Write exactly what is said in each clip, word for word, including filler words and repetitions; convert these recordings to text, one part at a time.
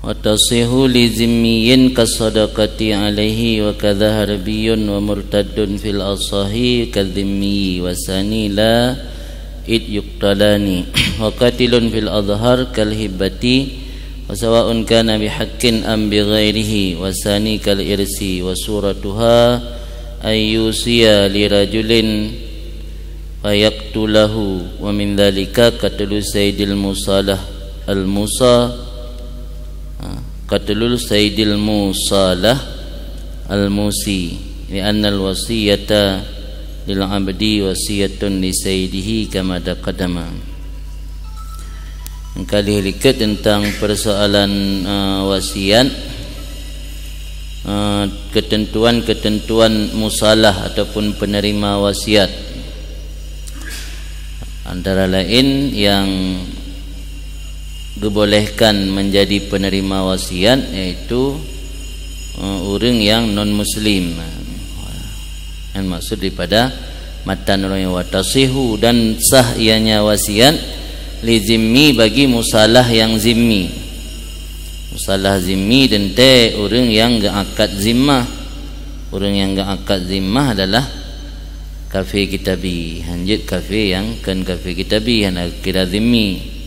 Wa tasihhu li zimmiyin kasadaqati alaihi wa kadza harbiyun wa murtaddun fil asahi kadzimmiyi wa sani la id yuqtalani wa qatilun fil azhar kal hibbati wa sawa'un kana bihaqqin am bighairihi wa sani kal irsi wa suratuha ayyusiya li rajulin fayaqtulahu wa min dzalika qatlu sayyidil musalah al-musa Ha, qatlul sayyidil musalah al-musi, li'annal wasiyata lil abdi wasiyatun li sayyidihi kama taqaddama. Meukalih likot tentang persoalan, eh, wasiat, eh, ketentuan-ketentuan musalah ataupun penerima wasiat. Antara lain yang geubolehkan menjadi penerima wasiat, yaitu, eh, ureuëng yang non muslim. Yang maksud daripada matan ureuëng yang watasihu dan sah ianya wasiat li zimmi bagi musalah yang zimmi. Musalah zimmi teuntée ureuëng yang geuakad zimmah. Ureuëng yang geuakad zimmah adalah kafé kitabi, hanjeuet kafé nyang kon kafé kitabi, hana kira zimmi.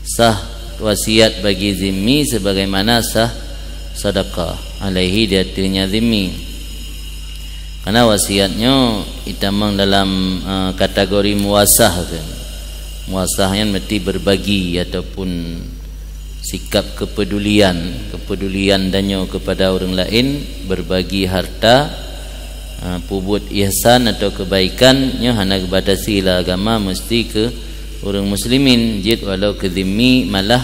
Sah wasiat bagi zimmi sebagaimana sah sedekah alaihi di ateueh nyan zimmi. Karena wasiat nyoe itamong dalam, eh, kategori muwasah kan. Muwasah nyan meusti berbagi ataupun sikap kepedulian, kepedulian tanyoe kepada ureuëng laén, berbagi harta, ha, peubuet ihsan atau kebaikan, nyoe hana geubatasi lé agama, meusti keu ureuëng muslimin, jeuet walau keu zimmi, malah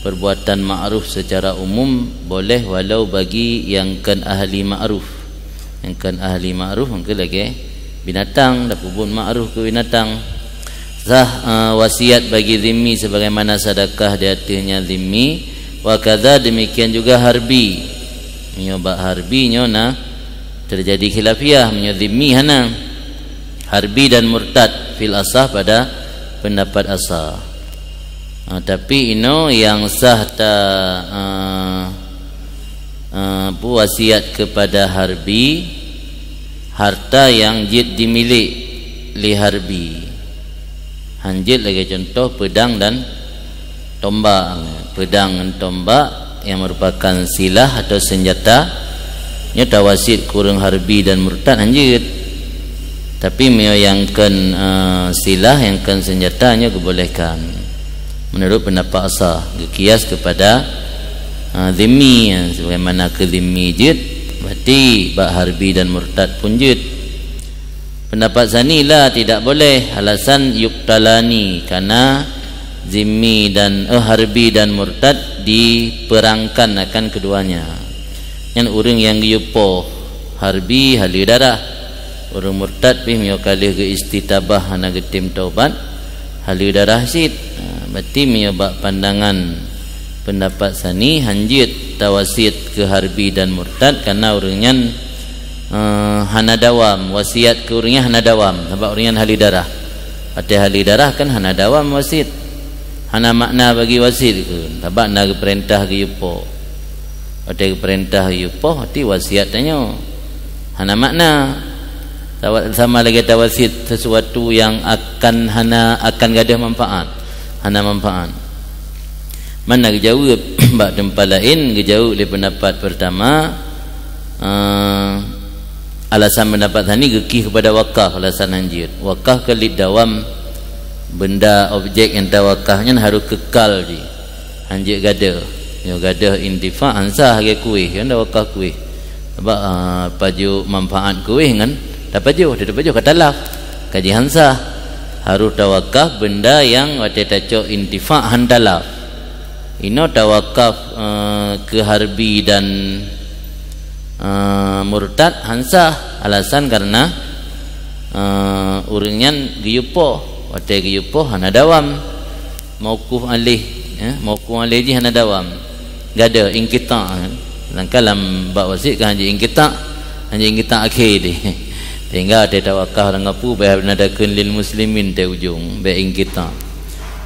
perbuatan ma'ruf secara umum boleh walau bagi nyang kon ahli ma'ruf. Nyang kon ahli ma'ruf mungken lagée binatang, tapeubuet ma'ruf keu binatang. Sah, eh, wasiat bagi zimmi sebagaimana sedekah di ateueh nyan zimmi, wa kadza demikian juga harbi. Meunyoe bak harbi nyoe na terjadi khilafiyah, meunyoe zimmi hana. Harbi dan murtad fil asah pada pendapat asah. Ha, tapi inoe nyang sah ta, eh, eh, wasiat kepada harbi, harta nyang jeuet jimilék lé harbi. Hanjeuet lagée contoh peudang dan tombak. Peudang ngon tombak nyang merupakan silah atau senjata, nyoe tawasiet keu ureuëng harbi dan murtad hanjeuet. Tapi meunyoe nyang kon, eh, silah, nyang kon senjata, nyoe geubolehkan. Menurut pendapat asah, geukias kepada, eh, zimmi, eh, sebagaimana keu zimmi jeuet, berarti bak harbi dan murtad pun jeuet. Pendapat sani la, tidak boleh, alasan yuqtalani, karena zimmi dan, eh, harbi dan murtad diperangkan akan keduanya. Nyan ureuëng nyang geuyue poh, harbi haleue darah. Ureuëng murtad pih meunyoe ka lheueh geuistitabah hana geutem taubat, haleue darah cit. Ha, berarti meunyoe bak pandangan pendapat sani hanjeuet tawasiet keu harbi dan murtad, karena ureuëng nyan, eh, hana dawam, wasiat keu ureuëng nyan hana dawam, sabab ureuëng nyan haleue darah. Watée haleue darah kan hana dawam wasiet. Hana makna bagi wasiet keu, sabab na geupeurintah geuyue poh. Watée geupeurintah geuyue poh, berarti wasiat tanyoe hana makna. Tawa-, sama lagée tawasiet sesuatu nyang akan hana, akan gadôh manfaat. Hana manfaat. Mana geujaweueb bak teumpat laén, geujaweueb lé pendapat pertama, eh, alasan pendapat sani geukieh kepada wakaf, alasan hanjeuet. Wakaf keu lid dawam benda objek nyang tawakaf nyan harôh keukal jih. Hanjeuet gadôh. Nyoe gadôh intifa, han sah lagée kuéh, kan tawakaf kuéh. Sabab, ah, pajoh manfaat kuéh ngon tapajoh, tapajoh ka talaf. Ka jih han sah. Harôh tawakaf benda nyang watée tacok intifa han talaf. Inoe tawakaf, eh, keu harbi dan, eh, murtad han sah. Alasan karena, eh, ureuëng nyan geuyue poh. Watée geuyue poh hana dawam. Mauquf alaih, ya, mauquf alaih jih hana dawam. Gadôh inqita', ya. Sedangkan lam bab wasiet kan hanjeuet inqita', hanjeuet inqita' akhé deh. Sehingga watée tawakaf lam gapu, bèk hana takheun lil muslimin teuh ujong, bèk inqita'.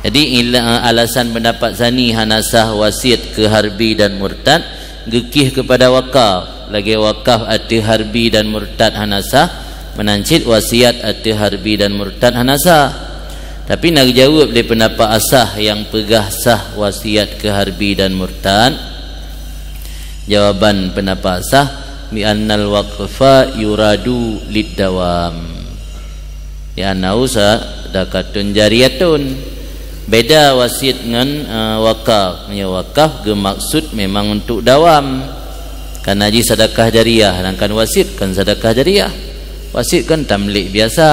Jadi, ila-, alasan pendapat sani hana sah wasiat keu harbi dan murtad, geukih keupada wakaf. Lagée wakaf ateueh harbi dan murtad hana sah, meunan cit wasiat ateueh harbi dan murtad hana sah. Tapi na geujaweueb lé pendapat asah nyang peugah sah wasiat keu harbi dan murtad. Jawaban pendapat asah, "Bi annal waqfa yuradu lid dawam." Li'annahu sadaqatun jariyatun. Beda wasiat ngon, eh, wakaf. Meunyoe wakaf geumaksud memang untuk dawam. Karena jih sedekah jariah, sedangkan wasiat kan sedekah jariah. Wasiat kan tamlik biasa.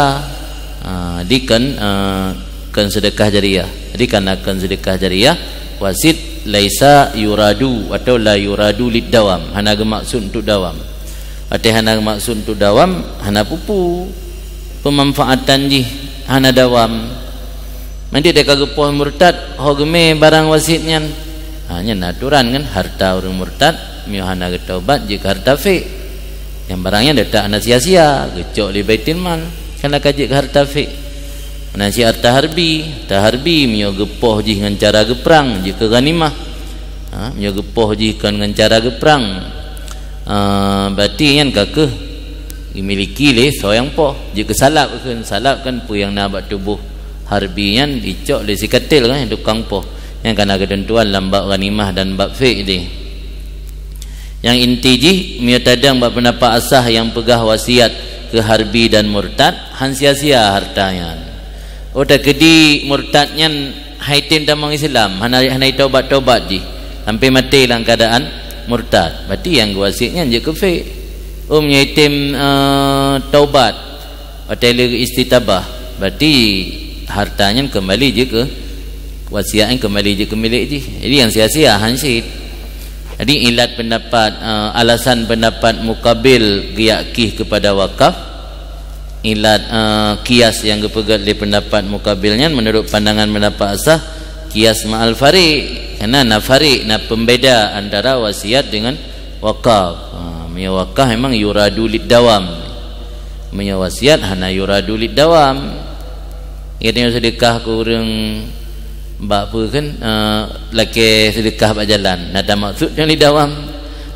Ah, di kan, eh, kan sedekah jariah. Jadi karena kan sedekah jariah, wasiat laisa yuradu atau la yuradu lid dawam. Hana geumaksud untuk dawam. Watée hana maksud untuk dawam, hana pupu. Peumanfaatan jih hana dawam. Nanti teuka geupoh murtad, ho geumé barang wasiat nyan. Ha, nyan aturan kan, harta ureuëng murtad, meunyoe hana geutaubat, jeuet keu harta fik. Nyang barang nyan teutap hana sia-sia, geucok lé Baitul Mal, kan ka jeuet keu harta fik. Meunan cit harta harbi, harta harbi meunyoe geupoh jih ngon cara geuprang, jeuet keu ghanimah. Ha, meunyoe geupoh jih kon ngon cara geuprang, ah, berarti nyan ka kheueh dimiliki lé soe nyang poh. Jeuet keu salab kheun, salab kan peue nyang na bak tuboh harbi nyan dicok lé si katil kan, tukang poh. Nyan ka na keuteuntuan lam bab ghanimah dan bab fik deh. Nyang inti jih, meunyoe tadong bak pendapat asah nyang peugah wasiat keu harbi dan murtad, han sia-sia harta nyan. Oh, takeudi murtad nyan han item tamong Islam, hana, hana taubat-taubat jih, sampai maté lam keadaan murtad. Berarti nyang geuwasiat nyan jeuet keu fik. Oh, meunyoe item, eh, taubat, watée lé istitabah, berarti harta nyan keumbali jeuet keu, wasiat nyan keumbali jeuet keu milék jih. Jadi nyang sia-sia han cit. Jadi ilat pendapat, eh, alasan pendapat mukabil geujak kih keupada wakaf, ilat, eh, kias nyang geupeugét lé pendapat mukabil nyan, menurut pandangan pendapat asah, kias ma'al farik. Karena na farik, na pembeda antara wasiat dengan wakaf. Ha, meunyoe wakaf memang yuradu lid dawam. Meunyoe wasiat hana yuradu lid dawam. Geutanyoe seudeukah keu ureuëng bak peue kheun, eh, lakée seudeukah bak jalan, na tamaksud nyang lid dawam.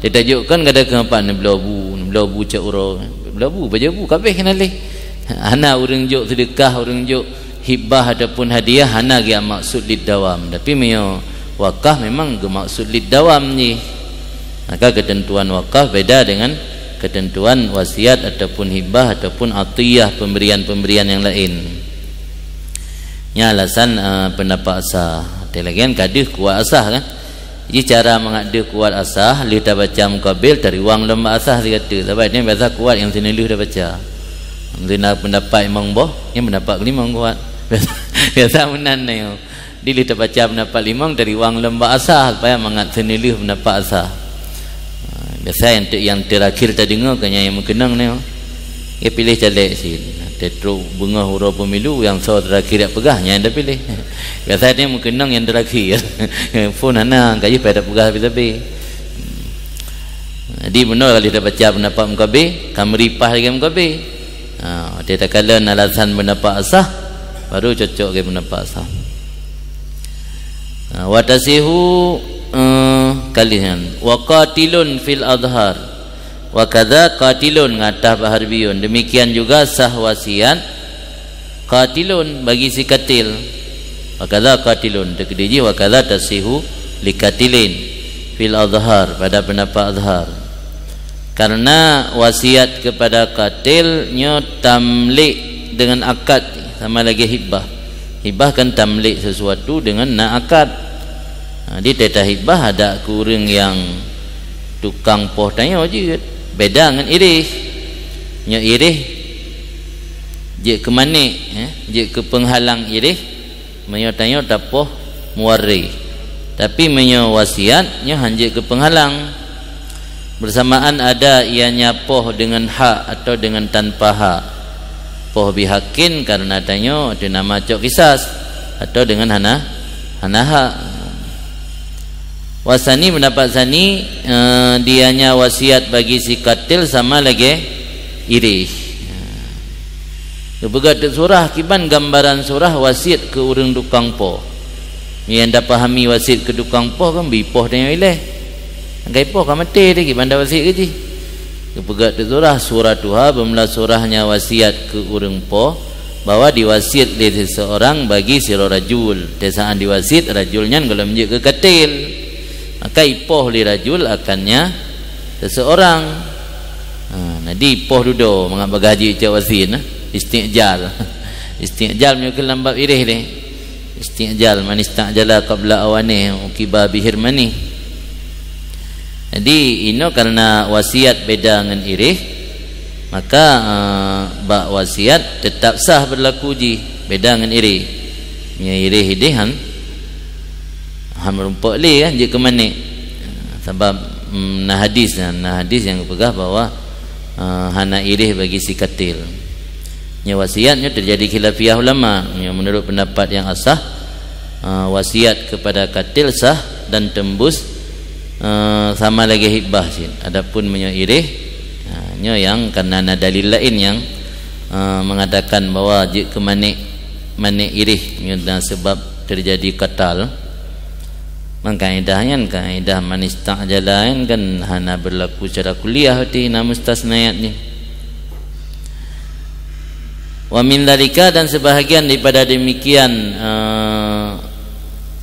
Teutajok kan kadang keu apa, neubloe bu, neubloe bu cok uroe, bloe bu, bajée bu, kabeh keunan lé. Hana ureuëng jok seudeukah, ureuëng jok hibah ataupun hadiah, hana geujak maksud lid dawam. Tapi meunyoe wakaf memang geumaksud lid dawam jih. Maka keuteuntuan wakaf beda dengan keuteuntuan wasiat ataupun hibah ataupun atiyah, pemberian-pemberian nyang laén. Nyan alasan, eh, pendapat asah. Teuh lagée nyan ka deuh kuat asah kan? Jih cara mangat deuh kuat asah, lheueh tabaca mukabil, tariwang lom bak asah sigoe teuk. Sabab nyan biasa kuat nyang seuneulheueh tabaca. Lheueh na pendapat limong boh, nyan pendapat keulimong kuat. Biasa, biasa meunan nyoe. Di lheueh tabaca pendapat limong, tariwang lom bak asah, supaya mangat seuneulheueh pendapat asah. Ha, biasa nyang te-, nyang teurakhir tadeungoe keu nyang meukeunong nyoe. Ya, piléh caleg cit. Teutrok beungoh uroe pemilu, nyang soe teurakhir jak peugah, nyan tapiléh. Biasa nyang meukeunong nyang teurakhir. Phon hana, ka jih payah tapeugah sabe-sabe. Jadi, bunoe ka lheueh tabaca pendapat mukabil, ka meuri paih lagée mukabil. Ha, watée takalon alasan pendapat asah, baru cocok lagée pendapat asah. Ha, wa tasihu, eh, kalihan. Wa qatilun fil adhar. Wa kadza qatilun ngon atah bak harbiun. Demikian juga sah wasiat qatilun bagi si katil. Wa kadza qatilun. Teukeudi jih wa kadza tasihu li qatilin fil adhar, pada pendapat adhar. Karena wasiat keupada katil nyoe tamlik deungon akad, sama lagée hibah. Hibah kan tamlik sesuatu deungon na akad. Ha, di teuh tahibah adak keu ureuëng nyang tukang poh tanyoe jeuet. Beda ngon ireh. Nyoe ireh jeuet keu manék, eh, jeuet keu peunghalang ireh. Meunyoe tanyoe tapoh muwarrih. Tapi meunyoe wasiat, nyoe han jeuet keu peunghalang. Bersamaan ada ianya poh deungon hak atau deungon tanpa hak. Poh bihaqqin karena tanyoe teu nama cok kisas atau deungon hana, hana hak. Wasani, pendapat sani, eh, dianya wasiat bagi si katil sama lagée ireh. Geupeugah teuk surah, kiban gambaran surah wasiat keu ureuëng tukang poh. Nyang tapahami wasiet keu tukang poh kan bri poh tanyoe ilée. Nyang ka ipoh ka maté lagée banda wasiet keu jih. Geupeugah teusurah, suratuha, beumula surahnya wasiat keu ureuëng poh, bahwa diwasiet lé seseorang bagi sidroe rajul. Teusaan diwasiet rajul nyan gohlom jeuet keu katil. Maka ipoh lé rajul akannya seseorang. Ha, jadi ipoh dudoe mangat bagah jeuet cok wasiet, nah. Istiqjal. Istiqjal meunyoe keu lam bab ireh deh. Isti'jal, man ista'jala qabla awanih uqiba bihirmanih. Jadi, inoe karena wasiat beda ngon ireh, maka, eh, bak wasiat tetap sah berlaku jih, beda ngon ireh. Meunyoe ireh ideh han, han meurumpok lé kan, jeuet keu manék. Sabab, mm, na hadis, na hadis nyang geupeugah bahwa, eh, hana ireh bagi si katil. Nyoe wasiat nyoe teujadi khilafiyah ulama. Nyoe meunurot peundapat nyang asah, eh, wasiat keupada katil sah dan teumbus, eh, sama lagée hibah cit. Adapun meunyoe ireh, ha, nyoe nyang karena na dalil laén nyang, eh, mengatakan bahwa jeuet keu manék, manék ireh nyoe na seubab teujadi katal. Man kaidah nyan, kaidah man ista'jala nyan kan hana berlaku secara kuliah, berarti na mustasnayat nyan. Wa min dzalika, dan sebahagian daripada demikian, eh,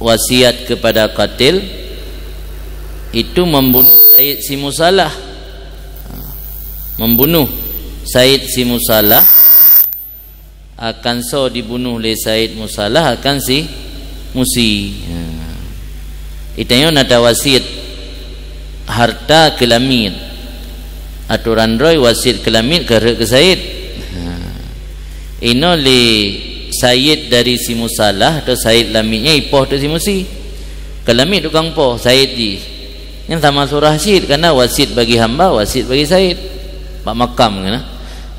wasiat kepada katil, itu membunuh Said si Musalah. Membunuh Said si Musalah akan soe dibunuh lé Said Musalah akan si Musi. Ha. Itanyoe na tawasiet harta keu lamiet. Atoran droe wasiet keu lamiet ka rhot keu Said. Ha. Inoe lé Said dari si Musalah atau Said lamiet nyan ipoh teuh si Musi. Keu lamiet tukang poh, Said jih. Nyan sama surah cit, karena wasiet bagi hamba, wasiet bagi Said. Bak makam kan,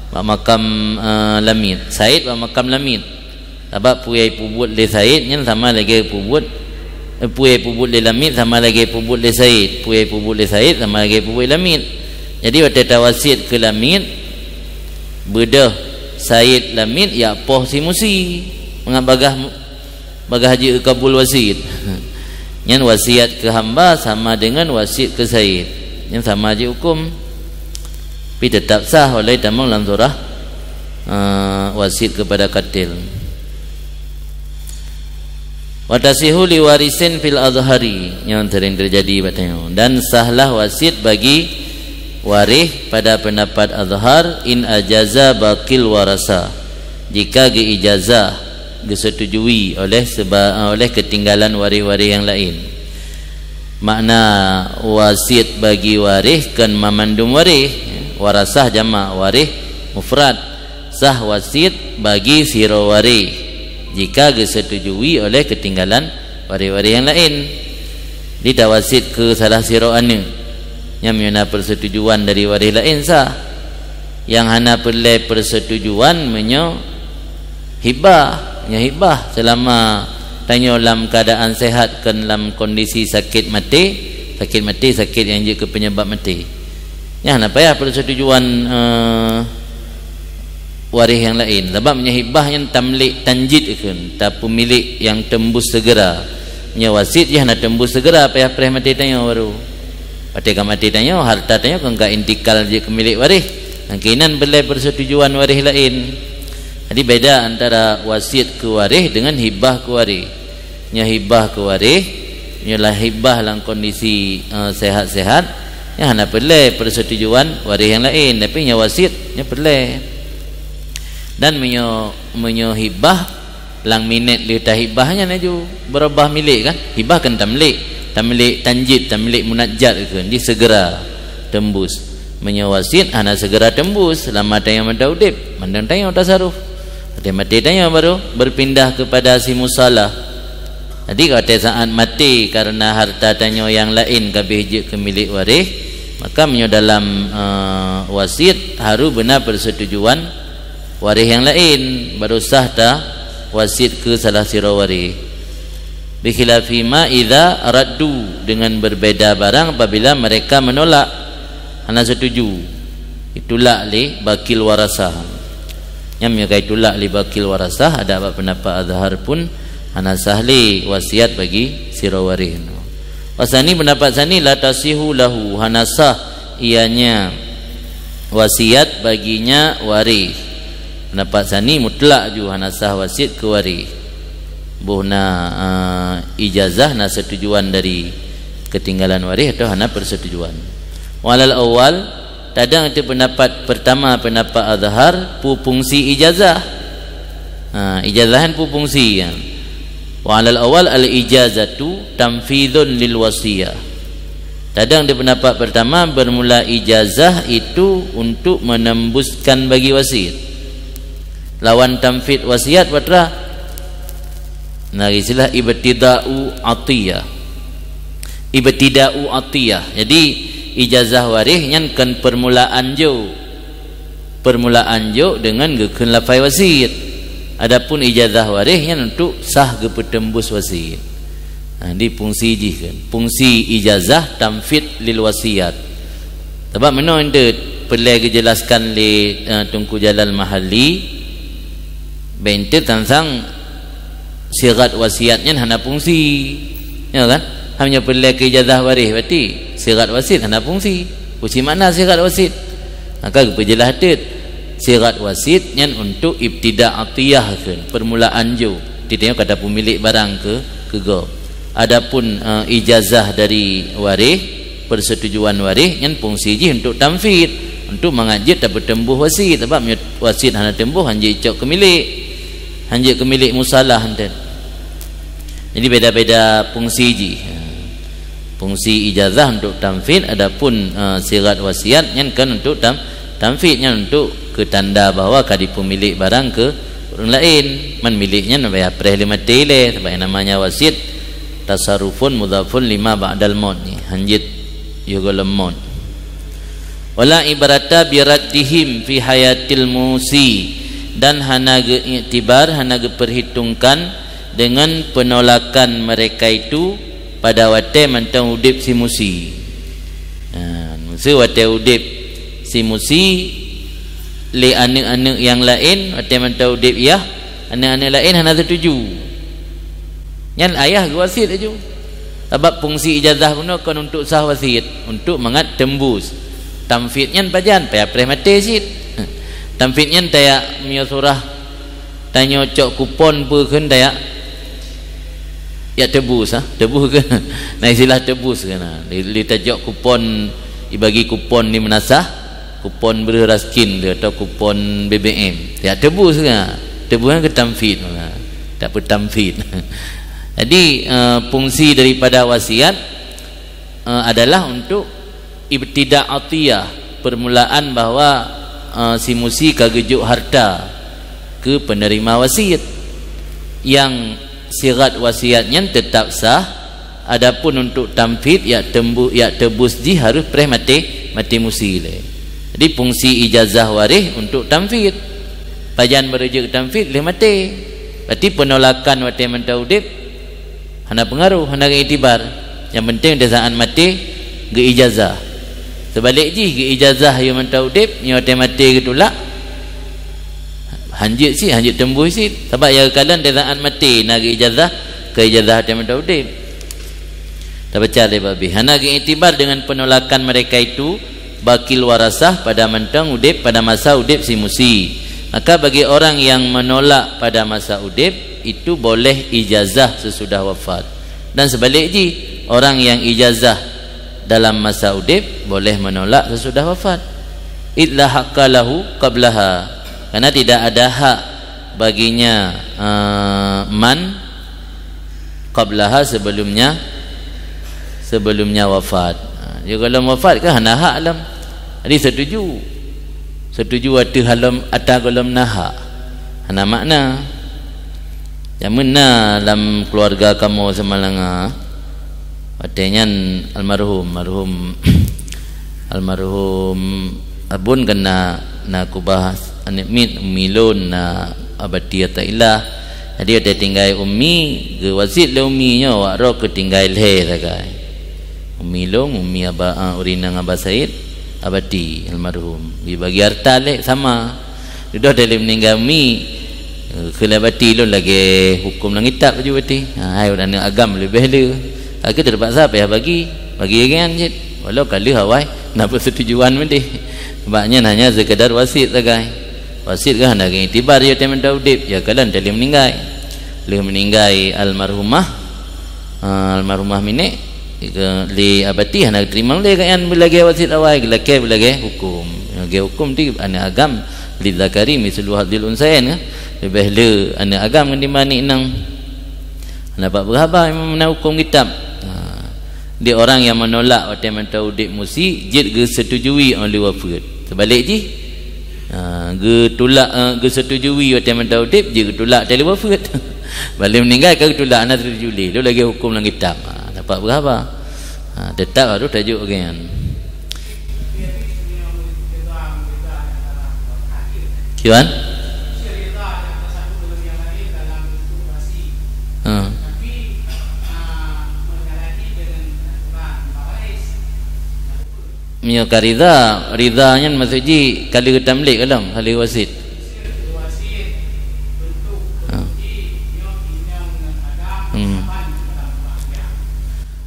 bak makam, eh, lamiet. Said bak makam lamiet. Sabab peue nyang peubuet lé Said nyan sama lagée peubuet, eh, peue nyang peubuet lé lamiet sama lagée peubuet lé Said. Peue nyang peubuet lé Said sama lagée peubuet lé lamiet. Jadi watée tawasiet keu lamiet, beudôh Said lamiet jak poh si Musi. Mangat bagah bagah jeuet kabul wasiet. Nyan wasiat keu hamba sama deungon wasiet keu Said. Nyan sama jeuet huköm. Tapi teutap sah oleh tamong lam surah, eh, wasiet kepada katil. Wa tasihu li warisin fil azhari. Nyan sering terjadi bak tanyoe. Dan sahlah wasiet bagi waréh pada pendapat azhar in ajaza baqil warasa. Jika geuijazah, geusetujui oleh seba-, oleh keutinggalan waréh-waréh nyang laén. Makna wasiet bagi waréh kon mamandum waréh, warasah jamak, waréh mufrad, sah wasiet bagi sidroe waréh, jika geusetujui oleh keutinggalan waréh-waréh nyang laén. Di tawasiet keu salah sidroe aneuëk, nyan meunyoe na persetujuan dari waréh laén sah. Nyang hana peureulée persetujuan meunyoe hibah, nyoe hibah selama tanyoe lam keuadaan sehat kon lam kondisi sakét maté, sakét maté, sakét nyang jeuet keu penyebab maté. Nyan hana payah persetujuan, eh, waréh nyang laén. Sabab meunyoe hibah nyan tamlik tanjid ikheun, tapeumilék nyang teumbus seugera. Meunyoe wasiet jih hana teumbus seugera, payah preh maté tanyoe baru. Watée ka maté tanyoe, harta tanyoe kon ka intikal jeuet keu milék waréh. Nyang keunan peureulée persetujuan waréh laén. Jadi beda antara wasiet keu waréh dengan hibah keu waréh. Nyoe hibah keu waréh, nyoe lah hibah lam kondisi, eh, sehat-sehat, nyan hana peureulée persetujuan waréh nyang laén, tapi nyoe wasiet nyoe peureulée. Dan meunyoe, meunyoe hibah, lam minét lheueh tahibah nyan laju beurubah milék kan? Hibah kan tamlik, tamlik tanjid, tamlik munajat kan, di segera teumbus. Meunyoe wasiet hana segera teumbus, lama tanyoe mantong udeb, mantong tanyoe tasaruf. Watée maté tanyoe baru berpindah kepada si musalah. Jadi watée saat maté karena harta tanyoe nyang laén ka abéh jeuet keu milék waréh, maka meunyoe dalam, eh, wasiet harus beuna persetujuan waréh nyang laén, baru sah tawasiet keu salah sidroe waréh. Bikhilafi ma idza raddu, dengan berbeda barang apabila mereka menolak, hana setuju, ditulak lé baqil warasah. Nyan meunyoe ka ditulak lé baqil warasah, ada bak pendapat azhar pun Hana sah lé wasiat bagi sidroe waréh. Wasani, pendapat sani, la tasihu lahu, hana sah ianya wasiat baginya waréh. Pendapat sani mutlak ju, hana sah wasiat keu waréh. Boh na, ah, ijazah, na seutujuan dari keutinggalan waréh atau hana persetujuan. Walal awal, tadang itu pendapat pertama, pendapat azhar, pu-, fungsi ijazah. Ha, ijazah kan pu-, fungsi kan. Walal awal al ijazatu tanfidhun lil wasiyah. Tadang di pendapat pertama, bermula ijazah itu untuk menembuskan bagi wasiat. Lawan tanfidh wasiat, patra. Nah, istilah ibtida'u atiyah. Ibtida'u atiyah. Jadi, ijazah waréh nyan kon permulaan jok. Permulaan jok dengan geukheun lafai wasiat. Adapun ijazah waréh nyan untuk sah geupeutembus wasiat. Ha, di fungsi jih kan. Fungsi ijazah tanfidh lil wasiat. Sabab meunoe enteuk peureulée geujelaskan lé, eh, Teungku Jalal Mahalli, bak enteuk teuntang sighat wasiat nyan hana fungsi. Ya kan? Hanya peureulée keu ijazah waréh, berarti sighat wasiat hana fungsi. Fungsi makna sighat wasiat. Maka geupeujeulaih teuk. Sighat wasiat nyan untuk ibtida' atiyah kan, permulaan jok. Titanya kata pemilik barang keu, keu gob. Adapun, eh, ijazah dari waréh, persetujuan waréh, nyan fungsi jih untuk tanfidh, untuk mangat jeuet tapeutembus wasiat. Sabab meunyoe wasiat hana tembus, hanjeuet icok keu milék. Hanjeuet keu milék musalah enteuk. Jadi, beda-beda fungsi jih. Fungsi ijazah untuk tanfidh, adapun, eh, sighat wasiat nyan kan untuk tam-, tanfidh, nyan untuk keu tanda bahwa ka jipeumilek barang keu ureuëng laén. Man milek nyan payah preh lé maté lé, sabab nyang namanya wasiat tasarrufun mudhafun lima ba'dal maut nyan, hanjeuet yoh gohlom maut. Wala ibrata biraddihim fi hayatil musi, dan hana geuiktibar, hana geuperhitungkan dengan penolakan mereka itu pada watée mantong udeb si musi. Ha, maksud watée udeb si musi lé aneuëk-aneuëk nyang laén, watée mantong udeb yah, aneuëk-aneuëk laén hana setuju. Nyan ayah geuwasiet laju. Sabab fungsi ijazah bunoe kon untuk sah wasiet, untuk mangat tembus. Tanfidh nyan pajan, payah preh maté cit. Tanfidh nyan tajak meunyoe surah tanyoe cok kupon peue kheun tajak. Ya tebus, ha? Tebus kheun. Nah, istilah tebus kheun, ha. Li, li tajok kupon, ibagi kupon di meunasah, kupon breuh raskin tu atau kupon B B M. Ya tebus kheun, ha. Tebus kan keu tanfidh, ha. Tak peutanfidh. Jadi, eh, fungsi daripada wasiat, eh, adalah untuk ibtida' atiyah, permulaan bahwa, eh, si musi ka geujok harta keu penerima wasiet. Nyang sighat wasiat nyan teutap sah, adapun untuk tanfidh, ya tembu-, ya tebus jih harus preh maté, maté musi lé. Jadi fungsi ijazah waréh untuk tanfidh. Pajan barô jeuet tanfidh lheueh maté. Berarti penolakan watée mantong udeb hana peungaroh, hana geuiktibar. Nyang penting di saat maté geuijazah. Seubalek jih, geuijazah yoh mantong udeb, nyoe watée maté geutulak, hanjeuet cit, hanjeuet tembus cit. Sabab nyang geukalon di saat maté na geuijazah, keu ijazah watée mantong udeb. Tabaca lé babeh. Hana geuiktibar dengan penolakan mereka itu, baqil warasah, pada mantong udeb, pada masa udeb si musi. Maka bagi orang yang menolak pada masa udeb, itu boleh ijazah sesudah wafat. Dan sebalek jih, orang yang ijazah dalam masa udeb boleh menolak sesudah wafat. Id la haqqa lahu qablaha. Karena tidak ada hak baginya, eh, man qablaha, sebelumnya, sebelumnya wafat. Ha, dia kalau wafat kan hana hak lom. Jadi setuju. Setuju ateueh gohlom, ata gohlom na hak. Hana makna. Jameun na lam keluarga kamoe Samalanga. Watée nyan almarhum, almarhum, almarhum Abon kan na, na kubah aneuëk miet, umi lôn na Abati Atailah. Jadi watée tinggai umi, geuwasiet lé umi nyoe awak droe keu tinggai lhée sagai. Umi lôn, umi Aba, ah, ureuëng inong Aba Said, Abati almarhum. Dibagi harta lé sama. Dudoe lé meuninggai umi, Eh, kheun lé bati lôn lagèe hukôm lam kitab laju bati. Ha, hai ureueng agam leubeh le. Ka keuh teupaksa payah bagi, bagi geuh nyan cit. Walau ka lheueh awai na peusetujuan meudeh. Bak nyan hanya sekedar wasiet sagai. Wasiet geuh hana geuiktibar ya watèe mantong udép, ya kalon watèe lheueh meuninggai. Lheueh meuninggai almarhumah, ah, almarhumah minék, ke, lé abati hana geuteurimong lé geuh nyan beulagèe wasiet awai, geulakèe beulagèe hukôm. Lagèe hukôm di aneuk agam, lizzakari mithlu hadzil untsayain, kan? Leubeh le aneuk agam ngon dibanding inong. Hana pat beuhaba memang na hukôm kitab. Ha. Di orang yang menolak watèe mantong udép musi, jeuet geusetujui óh lheueh wafeuet. Teubalek jih, ha, geutulak, eh, geusetujui watèe mantong udép, jeuet geutulak watèe lheueh wafeuet. Bak lheueh meuninggai ka geutulak, hana setuju lé. Lôn lagèe hukôm lam kitab. Ha, dapat beuhaba. Ha, teutap harôh tajok lagèe nyan. Kiban? Ha. Meunyoe ka ridha, ridha nyan maksud jih ka lheueh tamlik goh lom, ka lheueh wasiet. Ha. Hmm.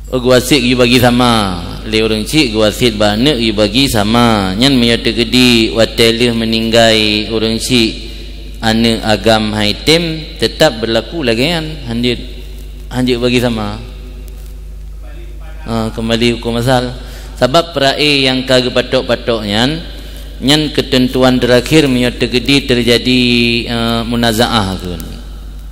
Oh, geuwasiet geubagi sama. Lé ureueng chik geuwasiet bak aneuk geubagi sama. Nyan meunyoe teukeudi watèe lheueh meuninggai ureueng chik, aneuk agam han item, teutap beulaku lagèe nyan, han jeuet, han jeuet bagi sama. Ah, keumbali hukôm asal. Sabab peurae nyang ka geupatok-patok nyan, nyan keuteuntuan teurakhir meunyoe teukeudi teujadi, eh, munazaah kheun,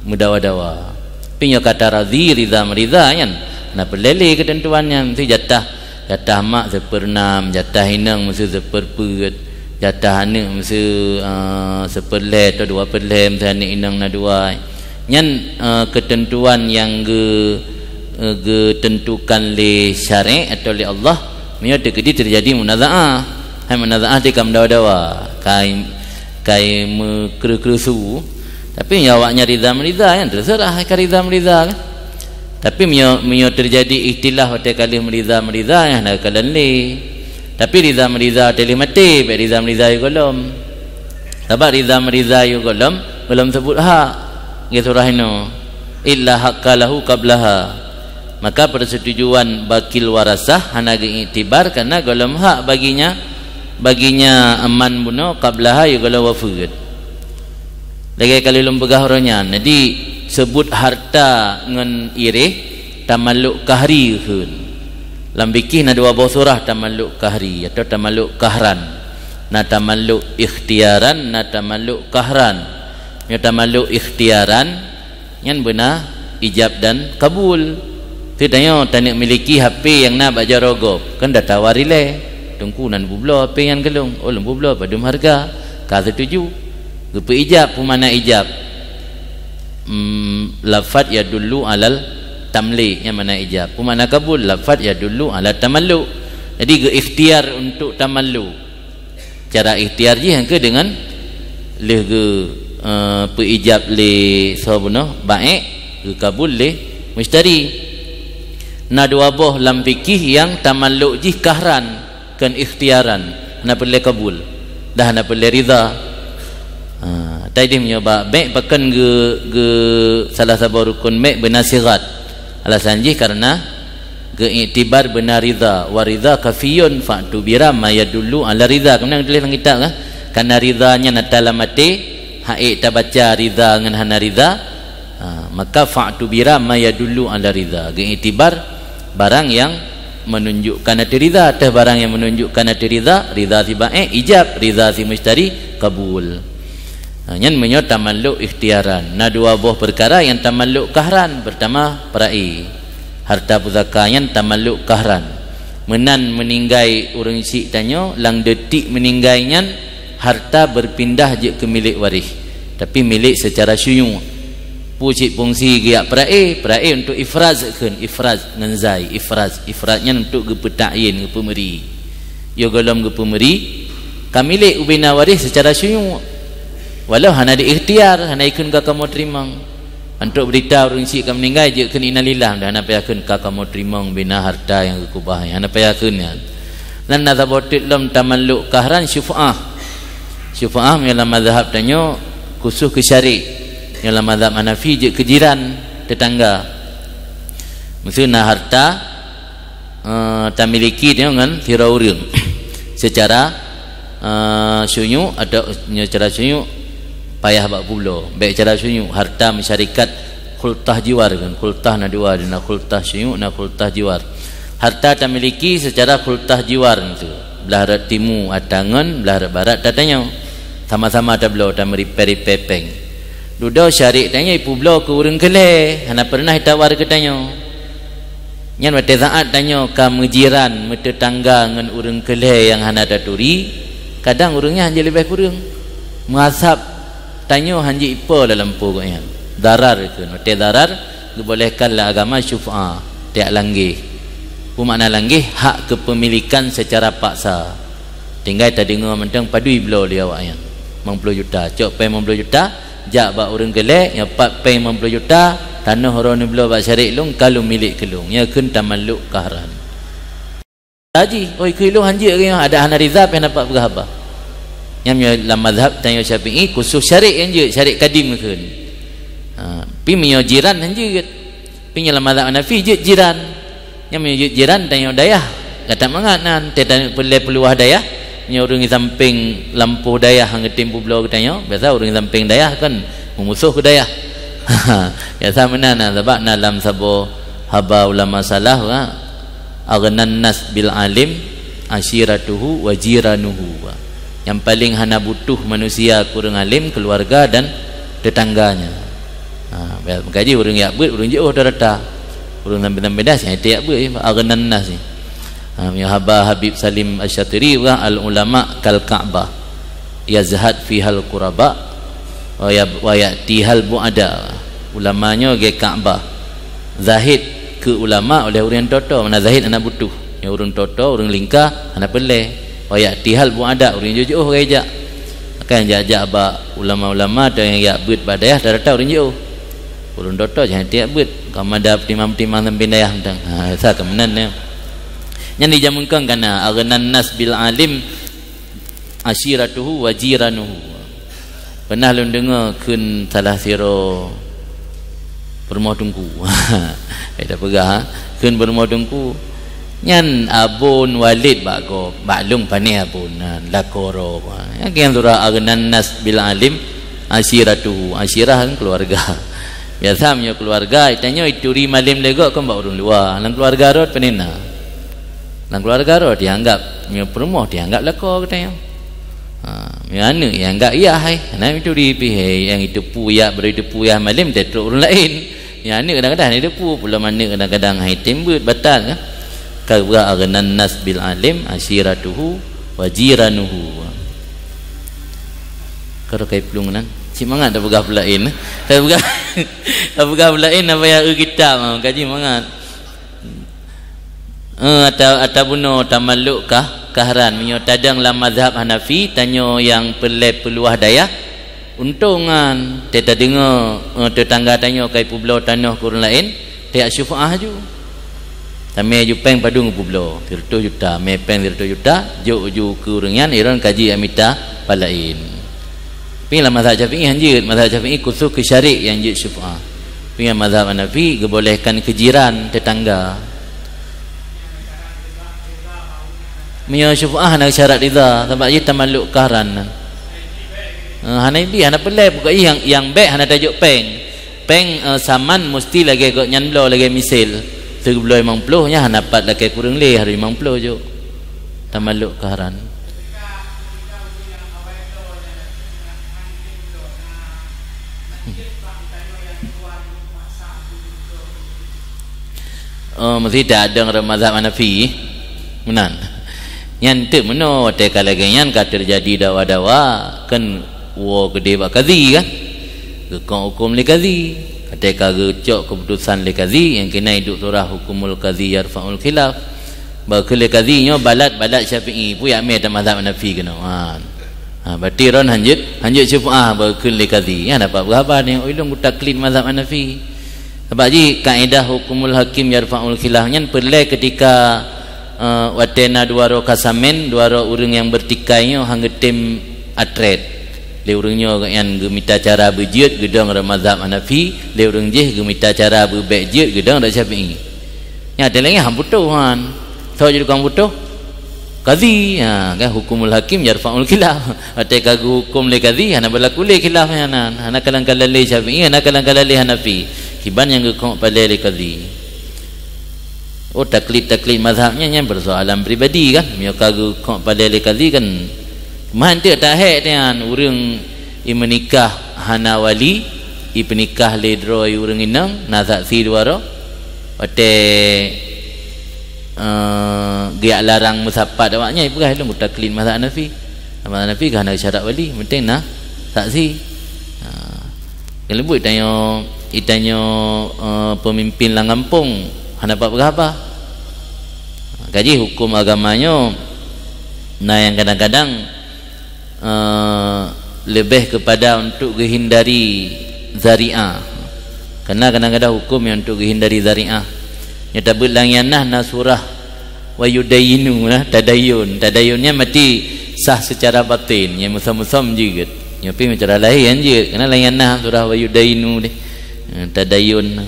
meudawa-dawa. Tapi nyoe ka taradhi, ridha-meuridha nyan, na peureulèe lé keuteuntuan nyan. Meusti jatah, jatah mak seupeurnam, jatah inong meusti seupeurpeuet, jatah aneuk meusti, eh, seupeurlhèe atau dua peurlhèe, meusti aneuk inong na dua. Nyan, eh, keuteuntuan nyang geu-, eh, geuteuntukan lé syarèk atau lé Allah, meunyoe teukeudi teujadi munazaah. Hai munazaah di ka meudawa-dawa, kai, kai meukreuh-kreuh su. Tapi nyoe awaknyan ridha-meuridha, nyan teuseurah hai ka ridha-meuridha, kan. Tapi meunyoe, meunyoe teujadi ikhtilaf watèe ka lheueh meuridha-meuridha, nyan hana geukalon lé. Tapi ridha-meuridha watèe lheueh maté, bèk ridha-meuridha yôh goh lom. Sabab ridha-meuridha yôh goh lom, goh lom seubut hak. Geusurah inoe, "Illa haqqa lahu qablaha." Maka persetujuan bakil warasah hana geuiktibar karena goh lom hak baginya, baginya man bunoe qablaha yôh goh lom wafeuet. Lagèe ka lheueh lôn peugah uroe nyan. Jadi, seubut harta ngon iréh tamalluk qahri kheun. Lam fikih na dua boh surah tamalluk qahri atau tamalluk qahran. Na tamalluk ikhtiaran, na tamalluk qahran. Nyoe tamalluk ikhtiaran, nyan beuna ijab dan kabul. Teutanyoe taneuk miliki H P nyang na bak jaroe gob, kan data waréh lé. Teungku na neubloe H P nyan keu lôn. Oh, lôn bloe padum hareuga. Ka setuju. Geupeu ijab, peue makna ijab? Hmm, lafaz yadullu alal tamlik, nyan makna ijab. Peue makna kabul? Lafaz yadullu ala tamalluk. Jadi, geu-ikhtiar untuk tamalluk. Cara ikhtiar jih nyang keu deungon lheueh geu, eh, peu-ijab lé soe bunoe baék, geukabul lé mushtari. Na dua boh lam fikih nyang tamalluk jih qahran, kon ikhtiaran, hana peureulée kabul, dah hana peureulée ridha. Ha, taideh meunyoe bak bék pakon geu, geu salah saboh rukun bék beuna sighat. Alasan jih karena geuiktibar beuna ridha, wa ridha kafiyun fa'tubira ma yadullu ala ridha. Keunan geutuléh lam kitab kan? Karena ridha nyan ata lam até, hak ék tabaca ridha ngon hana ridha, ha, maka fa'tubira ma yadullu ala ridha. Geuiktibar barang nyang menunjukkan ateueh ridha, ateueh barang nyang menunjukkan ateueh ridha, ridha si baék ijab, ridha si mushtari kabul. Ha, nyan meunyoe tamalluk ikhtiaran. Na dua boh peukara nyang tamalluk qahran. Pertama, peuraé. Harta pusaka nyan tamalluk qahran. Meunan meuninggai ureuëng syiek tanyoe, lam detik meuninggai nyan, harta berpindah jeuet keu milék waréh, tapi milék seucara syuyu'u. Peue cit fungsi geujak peuraé? Peuraé untuk ifraz kheun, ifraz ngon zai, ifraz. Ifraz nyan untuk geupeutakyin, geupeumeuri. Yoh gohlom geupeumeuri, ka milék ubena waréh seucara syuyu'u. Walau hana di ikhtiar, hana ikheun ka kamoe teurimong. Antok beurita ureuëng syiek ka meuninggai, jeuet kheun innalillah, dah hana payah kheun ka kamoe teurimong bina harta nyang geukeubah, hana payah kheun nyan. Nan na saboh teuk lom tamalluk qahran syufa'ah. Syufa'ah meunyoe lam mazhab tanyoe khusus keu syarik. Nyoe lam mazhab Hanafi jeuet keu jiran, tetangga. Maksud na harta, eh, tamiliki nyoe ngon sidroe ureuëng. Secara, eh, syuyuk atau nyoe cara syuyuk payah bak peubloe. Bék cara syuyuk, harta masyarakat khultah jiwar kan. Khultah na dua, na khultah syuyuk, na khultah jiwar. Harta tamiliki secara khultah jiwar tu. Blah rot timu ata ngon, blah rot barat ata tanyoe. Sama-sama tabloe, tameuripée-ripée péng. Dudoe syarek tanyoe ipeubloe keu ureuëng keu lhée, hana pernah itawar keu tanyoe. Nyan watée saát tanyoe ka meujiran, meuteutangga ngon ureuëng keu lhée nyang hana taturi, kadang ureuëng nyan hanjeuet leubeh kureueng. Meuasab tanyoe hanjeuet ipo lam lampôh gobnyan. Darar kheun, watée darar geubolehkan lé agama syuf'a, tiak langgeh. Peue makna langgeh? Hak keupeumilikan secara paksa. Tinggai tadeungoe mantong padub bloe lé awaknyan. Limong ploh juta, cok péng limong ploh juta, jak bak ureuëng keu lhée, nyoe pat péng limong ploh juta, tanoh droeneuh bloe bak syarek lôn, ka lôn milék keu lôn. Nyoe kheun tamalluk qahran. Haji, oi, keu lôn hanjeuet keu nyoe, adak hana riza pih hana pat peugah haba. Nyan meunyoe lam mazhab tanyoe Syafi'i, khusus syarek hanjeuet, syarek kadim kheun. Ha, pi meunyoe jiran hanjeuet. Pi nyoe lam mazhab Hanafi jeuet jiran. Nyan meunyoe jeuet jiran tanyoe dayah, gata mangat nan, teuh tanyoe peureulée peuluwah dayah. Nyoe ureuëng di sampéng lampôh dayah nyang geutem peubloe geutanyoe, biasa ureuëng di sampéng dayah kan meumusoh keu dayah. Biasa meunan na, sabab na lam saboh haba ulama salaf, ha, "Aghnan nas bil alim asyiratuhu wa jiranuhu." Nyang paleng hana butoh manusia keu ureuëng alim, keuluwarga dan tetangganya. Ha, meukaji ureuëng jak beuet, ureuëng jiôh rata-rata. Ureuëng sampéng-sampéng dayah, nyan teuh jak beuet, aghnan nas nyan. Ha, meunyoe haba Habib Salim Asy-Syatiri, "Al ulama kal Ka'bah, yazhad fihal quraba, wa yab-, wa ya'tihal bu'ada." Ulama nyoe lagée Ka'bah. Zahid keu ulama oleh ureuëng toto, mana zahid hana butoh. Nyoe ureuëng toto, ureuëng lingka, hana peureulée. Wa ya'tihal bu'ada, ureuëng jiôh-jiôh ka jak. Kan jak-jak bak ulama-ulama atau nyang jak beuet bak dayah, rata-rata ureuëng jiôh. Ureuëng toto jangan tiak beuet. Ka mada peutimang-peutimang sampéng dayah mantong. Ha, sa ka meunan nyan. Nyan di jameun kong kana, "Aghnan nas bil alim asyiratuhu wa jiranuhu." Pernah lôn deungoe kheun salah sidroe peurumoh teungku. Eh, tapeugah, ha? Kheun peurumoh teungku. Nyan abon Walid bak gob, bak lôn pané abon nyan, lakoe droe. Nyan keuh surah "Aghnan nas bil alim asyiratuhu." Asyirah kan keuluwarga. Biasa meunyoe keuluwarga, tanyoe ituri malém lé gob kan bak ureuëng luwa. Lam keuluwarga rot pané na. Lam keuluwarga rot dianggap, meunyoe peurumoh dianggap lakoe geutanyoe. Ha, meunyoe aneuëk dianggap yah, hai. Hana ituri pih, hai, nyang iteupeue yah, baro iteupeue yah malém, teutrok ureuëng laén. Nyan aneuëk kadang-kadang hana iteupeue, peulom aneuëk kadang-kadang hai tem beuet batat kan. Ka geupeugah, "Aghnan nas bil alim asyiratuhu wa jiranuhu." Ka rot kai plueng nan. Cit mangat tapeugah peulaén. Tapeugah, tapeugah peulaén, apa ya, eu kitab, ha, kaji mangat. Eh, ata-, ata bunoe tamalluk kah-, qahran. Meunyoe tadong lam mazhab Hanafi, tanyoe nyang peureulée peuluwah dayah, untông nyan. Teuh tadeungoe, eh, teutangga tanyoe ka ipeubloe tanoh keu ureuëng laén, teuh jak syufa'ah ju. Tamé ju péng padub peubloe, sireutôh juta, mé péng sireutôh juta, jok ju keu ureuëng nyan, iron kaji jak mita pat laén. Pi lam mazhab Syafi'i hanjeuet, mazhab Syafi'i khusus keu syarek nyang jeuet syufa'ah. Pi lam mazhab Hanafi geubolehkan keu jiran, tetangga. Meunyoe syufa'ah hana syarat rida, sabab jih tamalluk qahran. Eh, hana ibi, hana peureulée, pokok jih nyang, nyang bék hana tajok péng. Péng, eh, saman musti lagée gobnyan bloe, lagée misil. Teuh geubloe limong ploh, nyan hana pat lakée kureueng lé, harôh limong ploh jok. Tamalluk qahran. Oh, meusti tadong rot mazhab Hanafi. Meunan. Nyan teuk meunoe watée ka lagée nyan ka teujadi dawa-dawa, kan woe keudeh bak kadhi kan. Geukong hukôm lé kadhi. Watée ka geucok keuputosan lé kadhi, nyang keunan iduek surah hukumul kadhi yarfa'ul khilaf. Bak kheun lé kadhi nyoe balat-balat Syafi'i, peue jak mé ata mazhab Hanafi keunoe. Ha. Ha, berarti ron hanjeuet, hanjeuet syufa'ah bak kheun lé kadhi. Nyan dapat beuhaba nyoe, ulôn kutaklid mazhab Hanafi. Sabab jih kaedah hukumul hakim yarfa'ul khilaf nyan peureulée ketika, eh, watée na dua droe kasamen, dua droe ureuëng nyang beurtikai nyoe han geutem atret. Lé ureuëng nyoe gobnyan geumita cara beujeuet geudong rot mazhab Hanafi, lé ureuëng jéh geumita cara beubék jeuet geudong rot Syafi'i. Nyan teuh lagée han putôh han. Soe jeuet tukang putôh? Kadhi, ha, kan, hukumul hakim yarfa'ul khilaf. Watée ka geuhukum lé kadhi, hana beulaku lé khilaf nyan, hana kalon-kalon lé Syafi'i, hana kalon-kalon lé Hanafi. Kiban nyang geukhok palée lé kadhi. Oh, taklid-taklid mazhab nyan, nyan persoalan pribadi kan. Meunyoe ka geukhok palée lé kadhi kan, manteuek tahek nyan ureuëng imeunikah hana wali, ipeunikah lé droe ureuëng inong, na saksi dua droe. Watée, eh, geujak larang meusapat awaknyan, ipeugah lom taklid mazhab Hanafi. Mazhab Hanafi ka hana syarat wali, penting na saksi. Ha. Keuneuk leumbot tanyoe, tanyoe, eh, peumimpin lam gampông hana pat peugah haba. Ka jih huköm agama nyoe na nyang kadang-kadang, eh, leubeh keupada untuk geuhindari zari'ah. Karena kadang-kadang huköm nyang untuk geuhindari zari'ah. Nyoe tabeuet lam ianah na surah wa yudayinu, nah, tadayun. Tadayun nyan mati sah secara batin, nyang musom-musom jeuet. Nyoe pih secara lahé nyan jeuet, karena lam ianah surah wa yudayinu deh. Eh, tadayun.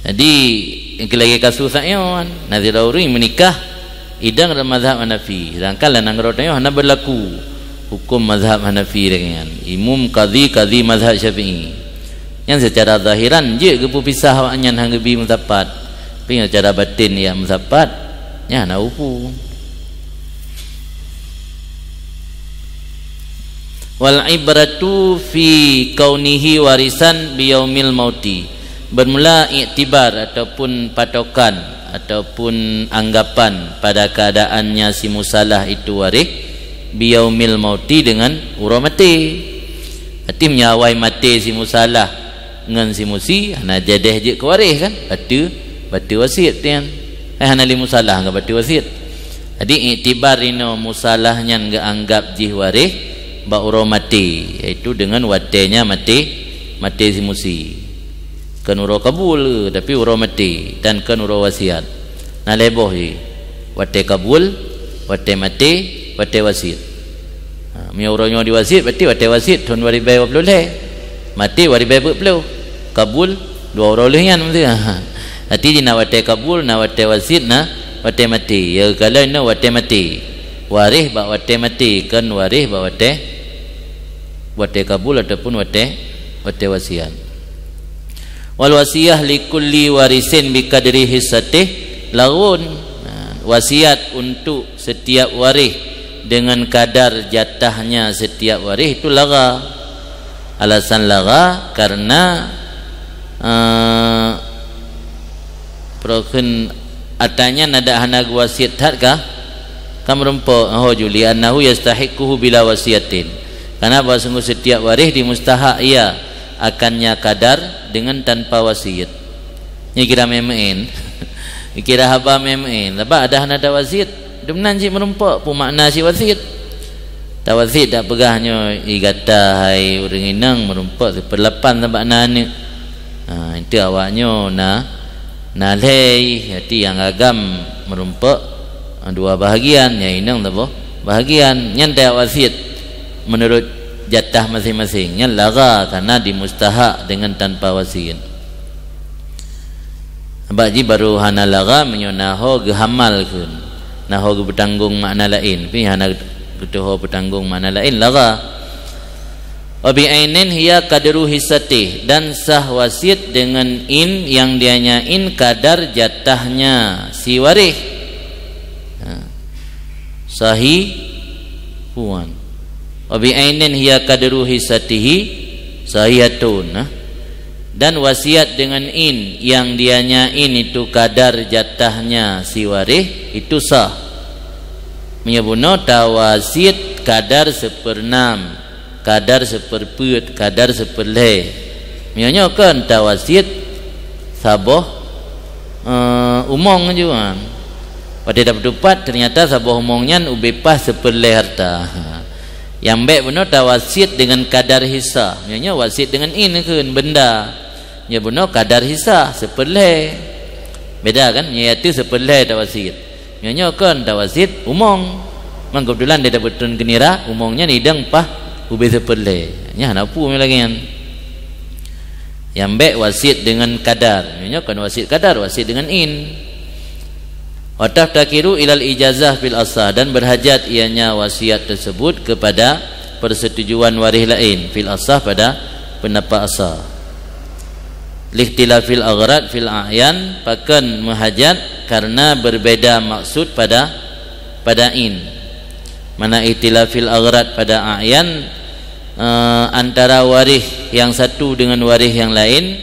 Jadi, nyang lagée kasus nyoe kan, na sidroe ureuëng meunikah idong lam mazhab Hanafi, sedangkan lam nanggroe tanyoe hana beulaku huköm mazhab Hanafi lagée nyan. Imum kadhi, kadhi mazhab Syafi'i. Nyan secara zahiran jeuet geupeupisah awaknyan han geubi meusapat. Tapi secara batin jak meusapat, nyan hana upu. Wal ibratu fi kaunihi warisan biyaumil mauti. Bermula iktibar ataupun patokan ataupun anggapan pada keadaannya si musalah itu waréh biyaumil mauti, dengan uroe maté. Arti meunyoe awai maté si musalah ngon si musi, hana jadeh jeuet keu waréh kan? Bateue, bateue wasiet nyan. Eh, hana lé musalah ngon bateue wasiet. Jadi, iktibar inoe musalah nyan geuanggap jih waréh bak uroe maté, yaitu deungon watée nyan maté, maté si musi. Kon uroe kabul, tapi uroe maté, dan kon uroe wasiat. Na lhée boh jih. Watée kabul, watée maté, watée wasiet. Ha, meunyoe uroe nyoe diwasiet, berarti watée wasiet thon dua ribée dua ploh lhée. Maté dua ribée peuet ploh. Kabul dua uroe lheueh nyan meusti. Ha. Arti jih na watée kabul, na watée wasiet, na watée maté. Ya, kalau nyoe watée maté. Waréh bak watée maté, kon waréh bak watée, watée kabul ataupun watée, watée wasiat. Wal wasiyah likulli warisin biqadri hissatih laghun. Nah, wasiat untuk setiap waréh dengan kadar jatahnya setiap waréh itu lagha. Alasan lagha karena, eh, peurokon ata nyan adak hana geuwasiet that kah? Ka meurumpok, ho juli, annahu yastahiqquhu bila wasiyatin. Karena bahwa sungguh setiap waréh dimustahak ia akannya kadar dengan tanpa wasiat. Nyoe kira meu'én-meu'én. Kira haba meu'én-meu'én. Sabab adak hana tawasiet, dumnan cit meurumpok, peue makna cit wasiet. Tawasiet dak peugah nyoe, "Ih gata hai ureuëng inong meurumpok sipeurlapan sabab na aneuëk." Ha, itu awak nyoe na, na lhée, arti nyang agam meurumpok, ha, dua bahagian, nyang inong saboh bahagian. Nyan tawasiet menurut jatah masing-masing. Nyan lagha karena dimustahak dengan tanpa wasiat. Bak jih baru hana lagha meunyoe na ho geuhamal kheun, na ho geupeutanggong makna laén. Tapi hana geutuho peutanggong makna laén, lagha. Wa bi ainin hiya qadru hissatih, dan sah wasiet dengan in yang dianya in kadar jatahnya si waréh. Ha. Sahih huan. Wa bi ainin hiya qadru hissatihi sahihatun, nah. Dan wasiat dengan in yang dianya in itu kadar jatahnya si waréh itu sah. Meunyoe bunoe tawasiet kadar seperenam, kadar seperpeuet, kadar seperlhée. Meunyoe nyoe kon tawasiet saboh, eh, umong juan. Watée tapeutupat, ternyata saboh umong nyan ubé paih seperlhée harta. Nyang bék bunoe tawasiet dengan kadar hisa. Meunyoe nyoe wasiet dengan in kheun benda. Nyoe bunoe kadar hisa seperlhée. Beda kan? Nyoe yaitu seperlhée tawasiet. Nyoe nyoe kon tawasiet umong. Memang keubeutulan di dapur tun keunira, umong nyan idong paih Ubé seupeureulée. Nyan hana peue lagée nyan. Nyang bék wasiet deungon kadar. Nyoe kon wasiet kadar, wasiet deungon in. Wa taftakiru ilal ijazah fil asah, dan berhajat ianya wasiat tersebut kepada persetujuan waréh laén fil asah, pada pendapat asah. Likhtilafil aghrad fil a'yan, pakon meuhajat karena berbeda maksud pada, pada in. Mana ikhtilafil aghrad pada a'yan, eh, antara waréh nyang satu deungon waréh nyang laén,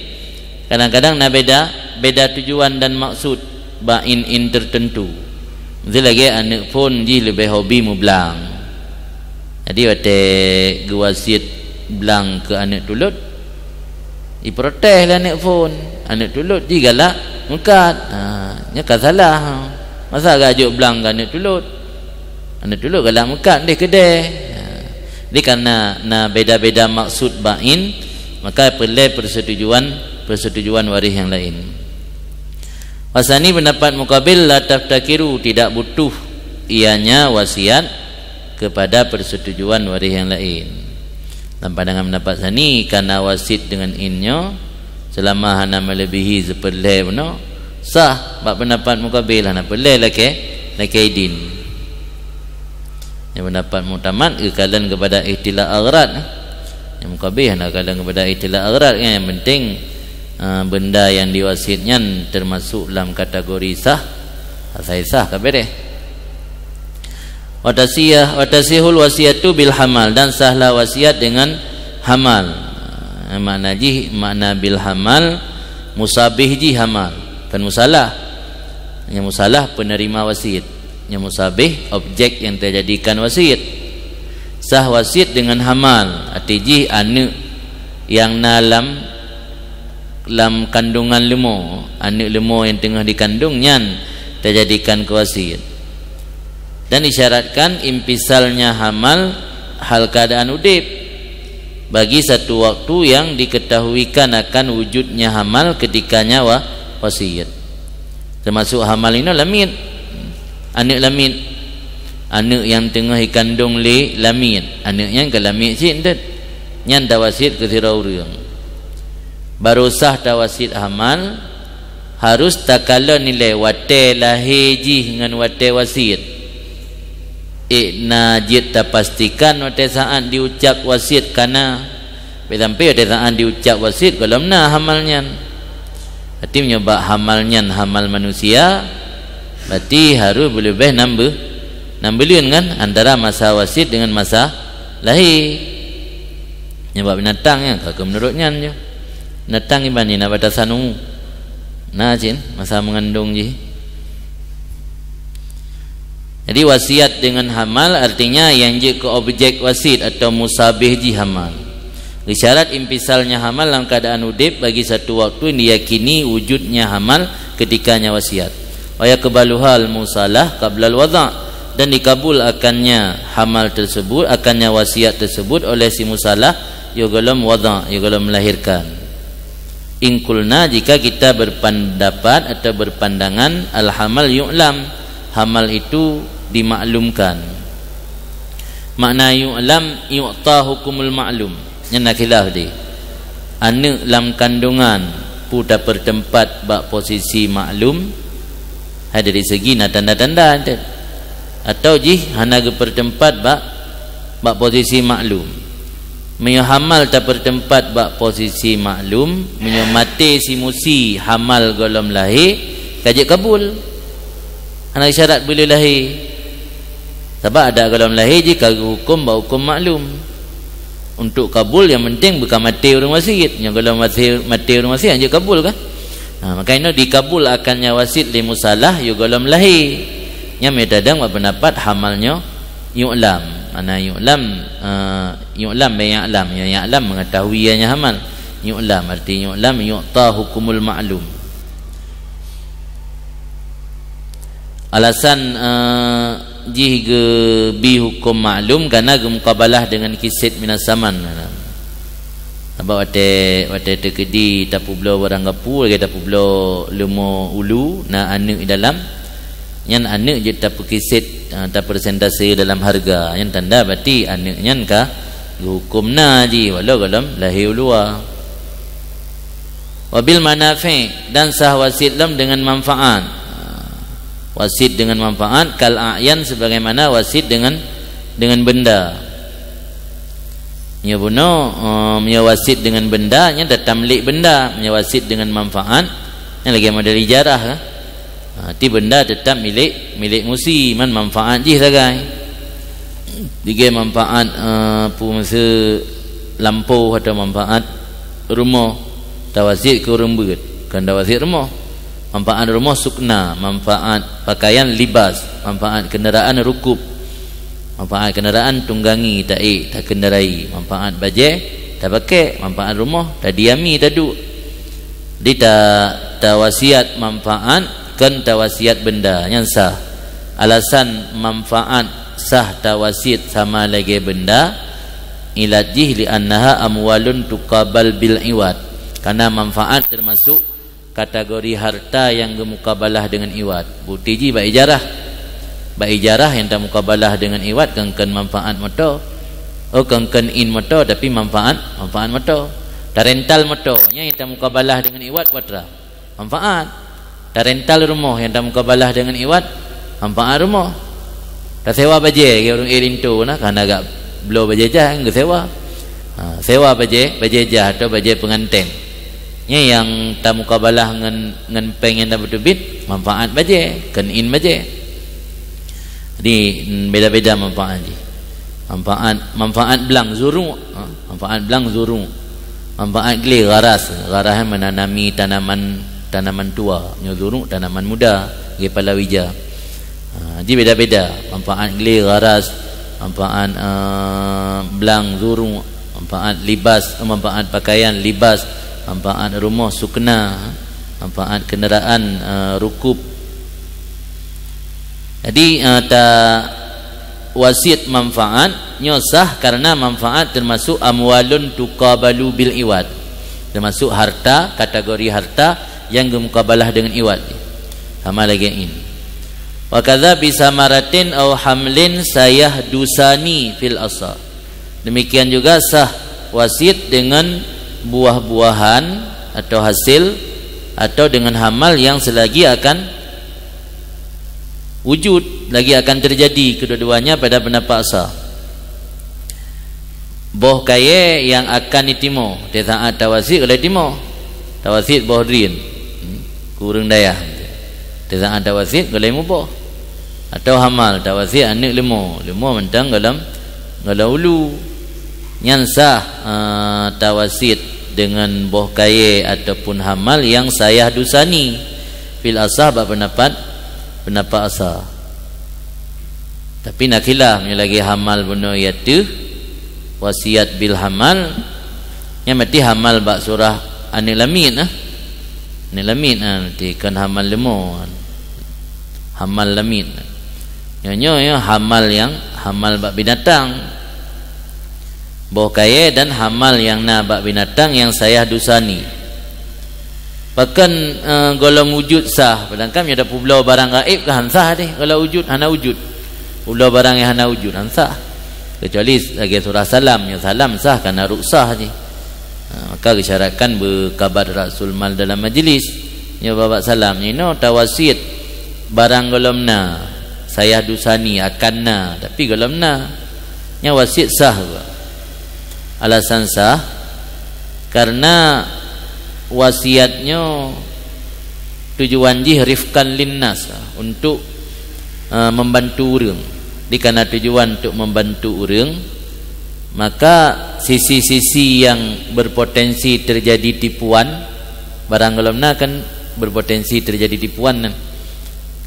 kadang-kadang na beda, beda tujuan dan maksud bak in-in tertentu. Miseu lagée aneuëk phon jih leubeh hobi meublang. Jadi watée geuwasiet blang keu aneuëk tulot, iprotes lé aneuëk phon. Aneuëk tulot jih galak meukat. Ha, nyoe ka salah. Masa gajok blang keu aneuëk tulot? Aneuëk tulot galak meukat deh keudeh. Ha. Jadi karena na beda-beda maksud bak in, maka peureulée persetujuan, persetujuan waréh nyang laén. Wasani, pendapat mukabil, la taftakiru, tidak butuh ianya wasiat kepada persetujuan waréh nyang laén. Lam pandangan pendapat sani, kana wasiet deungon in nyoe, seulama hana melebihi seupeureulée bunoe, sah. Bak pendapat mukabil, hana peureulée lakée, lakée idin. Nyang pendapat muktamad geukalon kepada ikhtilaf aghrad. Nyang mukabil hana geukalon kepada ikhtilaf aghrad, kan? Nyang penting, eh, benda nyang diwasiet nyan termasuk lam kategori sah, asai sah ka beres. Wa tasiyah, wa tasihul wasiyatu bil hamal, dan sahlah wasiat dengan hamal. Eh, makna jih, makna bil hamal, musabih jih hamal, kon musalah. Nyang musalah penerima wasiat. Nyang musabih objek nyang teujadikan wasiat. Sah wasiat deungon hamal, arti jih aneuëk nyang na lam, lam kandungan leumo, aneuëk leumo nyang teungoh dikandong nyan teujadikan keu wasiat. Dan disyaratkan infisalnya hamal hal keadaan udeb bagi satu waktu yang diketahuikan akan wujudnya hamal ketika nyawa wasiat. Termasuk hamal inoe lamiet. Aneuëk lamiet. Aneuëk nyang teungoh ikandong lé lamiet. Aneuëk nyan ka lamiet cit entet. Nyan tawasiet keu sidroe ureuëng. Barô sah tawasiet hamal, harus takalon ilée watée lahé jih ngon watée wasiet. Ék na jeuet tapastikan watée saát diucab wasiet kana. Bék sampoe watée saát diucab wasiet gohlom na hamal nyan. Berarti meunyoe bak hamal nyan hamal manusia, berarti harôh beuleubeh nam beu-, nam buleuen kan antara masa wasiet deungon masa lahé. Nyoe bak binatang nyan ka keuh meunurot nyan jih. Binatang iban jih na batasan umu. Na cit masa meungandong jih. Jadi, wasiat deungon hamal artinya nyang jeuet keu objek wasiet atau musabih jih hamal. Geusyarat infisalnya hamal lam keuadaan udeb bagi satu waktu yang diyakini wujudnya hamal ketika nyawa wasiat. Wa yaqbaluhal musalah qablal wada', dan dikabul akannya hamal tersebut, akannya wasiat tersebut oleh si musalah, yoh gohlom wada', yoh gohlom melahirkan. In qulna, jika kita berpendapat atau berpandangan, al-hamal yu'lam, hamal itu dimaklumkan. Makna yu'lam, yu'ta hukumul ma'lum. Nyan na khilaf di. Aneuëk lam kandungan peue tapeurteumpat bak posisi maklum, hai dari segi na tanda-tanda entet. Atau jih hana geupeurteumpat bak, bak posisi maklum. Meunyoe hamal tapeurteumpat bak posisi maklum, meunyoe maté si musi hamal gohlom lahé, ka jeuet kabul. Hana syarat beu lé lahé. Sabab adak gohlom lahé jih ka geuhuköm bak huköm maklum. Untuk kabul nyang penting beu ka maté ureuëng wasiet. Nyoe gohlom maté, maté ureuëng wasiet, jeuet kabul kan? Ha, maka inoe dikabul akannya wasiet lé musalah yoh gohlom lahé. Nyan meutadang bak pendapat hamal nyoe yu'lam. Makna yu'lam, eh, yu'lam, bék ya'lam. Nyoe ya'lam mengetahui ianya hamal. Yu'lam, arti yu'lam, yu'ta hukumul ma'lum. Alasan, eh, jih geubi huköm maklum karena geumukabalah deungon kisét minas saman. Sabab watée, watée teukeudi tapeubloe barang gapu, lagée tapeubloe leumo ulu, na aneuëk di dalam, nyan aneuëk jeuet tapeukisét, eh, tapeureusentasé dalam hareuga. Nyan tanda berarti aneuëk nyan ka, Geuhuköm na jih walau gohlom lahé u luwa. Wa bil manafi', dan sah wasiet lom deungon manfaat. Wasiet deungon manfaat, kal a'yan, sebagaimana wasiet deungon, deungon benda. Nyoe bunoe, eh, meunyoe wasiet deungon benda, nyan teutap milék benda. Meunyoe wasiet deungon manfaat, nyan lagée model ijarah, kan? Ha, ti benda teutap milék, milék musi, man manfaat jih sagai. Lagée manfaat, eh, peue miseu lampôh atau manfaat rumoh, tawasiet keu ureuëng beuet, kon tawasiet rumoh. Manfaat rumoh sukna, manfaat pakaian libas, manfaat kendaraan rukub, manfaat kendaraan tunggangi, taék, takendarai, manfaat bajée tapakék, manfaat rumoh tadiami, taduek. Di ta-, tawasiat manfaat, kon tawasiat benda, nyan sah. Alasan manfaat sah tawasiet sama lagée benda, ilat jih li annaha amwalun tuqabal bil iwad. Karena manfaat termasuk kategori harta nyang geumukabalah deungon iwad. Bukti jih bak ijarah. Bak ijarah nyang tamukabalah deungon iwad kon, kon manfaat moto. Oh, kon, kon in moto, tapi manfaat, manfaat moto. Tarental moto, nyan nyang tamukabalah deungon iwad peue atra? Manfaat. Tarental rumoh nyang tamukabalah deungon iwad, manfaat rumoh. Tasewa bajée, keu ureuëng ék linto na, kana gak bloe bajée jah, geusewa. Ha, sewa bajée, bajée jah atau bajée peungantén. Nyan nyang tamukabalah ngon, ngon péng nyang tapeuteubiet, manfaat bajée, kon in bajée. Jadi, mm, beda-beda manfaat jih. Manfaat, manfaat blang zuru', ha, manfaat blang zuru'. Manfaat glé gharas, gharas menanami tanaman, tanaman tua, nyoe zuru' tanaman muda, lagée palawija. Ha, jadi beda-beda manfaat glé gharas, manfaat, eh, blang zuru', manfaat libas, eh, manfaat pakaian libas, manfaat rumoh sukna, manfaat kendaraan, eh, rukub. Jadi, eh, ta-, wasiet manfaat nyoe sah karena manfaat termasuk amwalun tuqabalu bil iwad. Termasuk harta, kategori harta nyang geumukabalah deungon iwad. Sama lagée in. Wa kadza bi samaratin au hamlin sayahdusani fil asah. Demikian juga sah wasiet deungon buah-buahan atau hasil atau deungon hamal nyang seulagi akan wujud, lagi akan terjadi, kedua-duanya pada pendapat sah. Boh kayée nyang akan jitimoe, di saát tawasiet gohlée timoe. Tawasiet boh drien, hmm, keu ureuëng dayah. Di saát tawasiet gohlée muboh. Atau hamal, tawasiet aneuëk leumo, leumo mantong gohlom, gohlom ulu. Nyan sah, eh, tawasiet deungon boh kayée ataupun hamal nyang sayahdusani fil asah bak pendapat, pendapat asah. Tapi na khilaf, meunyoe lagée hamal bunoe ateueh, wasiat bil hamal, nyan berarti hamal bak surah aneuëk lamiet, ah. Aneuëk lamiet, ah, berarti kon hamal leumo. Hamal lamiet. Nyoe, nyoe, nyoe hamal nyang, hamal bak binatang. Boh kayée dan hamal nyang na bak binatang nyang sayahdusani. Pakon, eh, gohlom wujud sah, padahai nyoe tapeubloe barang gaéb ka han sah deh, gohlom wujud, hana wujud. Peubloe barang nyang hana wujud, han sah. Kecuali lagée surah salam, nyoe salam sah, kana ruksah jih. Ha, maka geusyaratkan beukabat rasul mal dalam majlis. Nyoe babak salam, nyoe tawasiet barang gohlom na, sayahdusani akan na, tapi gohlom na. Nyan wasiet sah juga. Alasan sah, karena wasiat nyoe tujuan jih rifqan linnas, untuk, eh, membantu ureuëng. Di kana tujuan untuk membantu ureuëng, maka sisi-sisi yang berpotensi terjadi tipuan, barang gohlom na kan berpotensi terjadi tipuan nyan,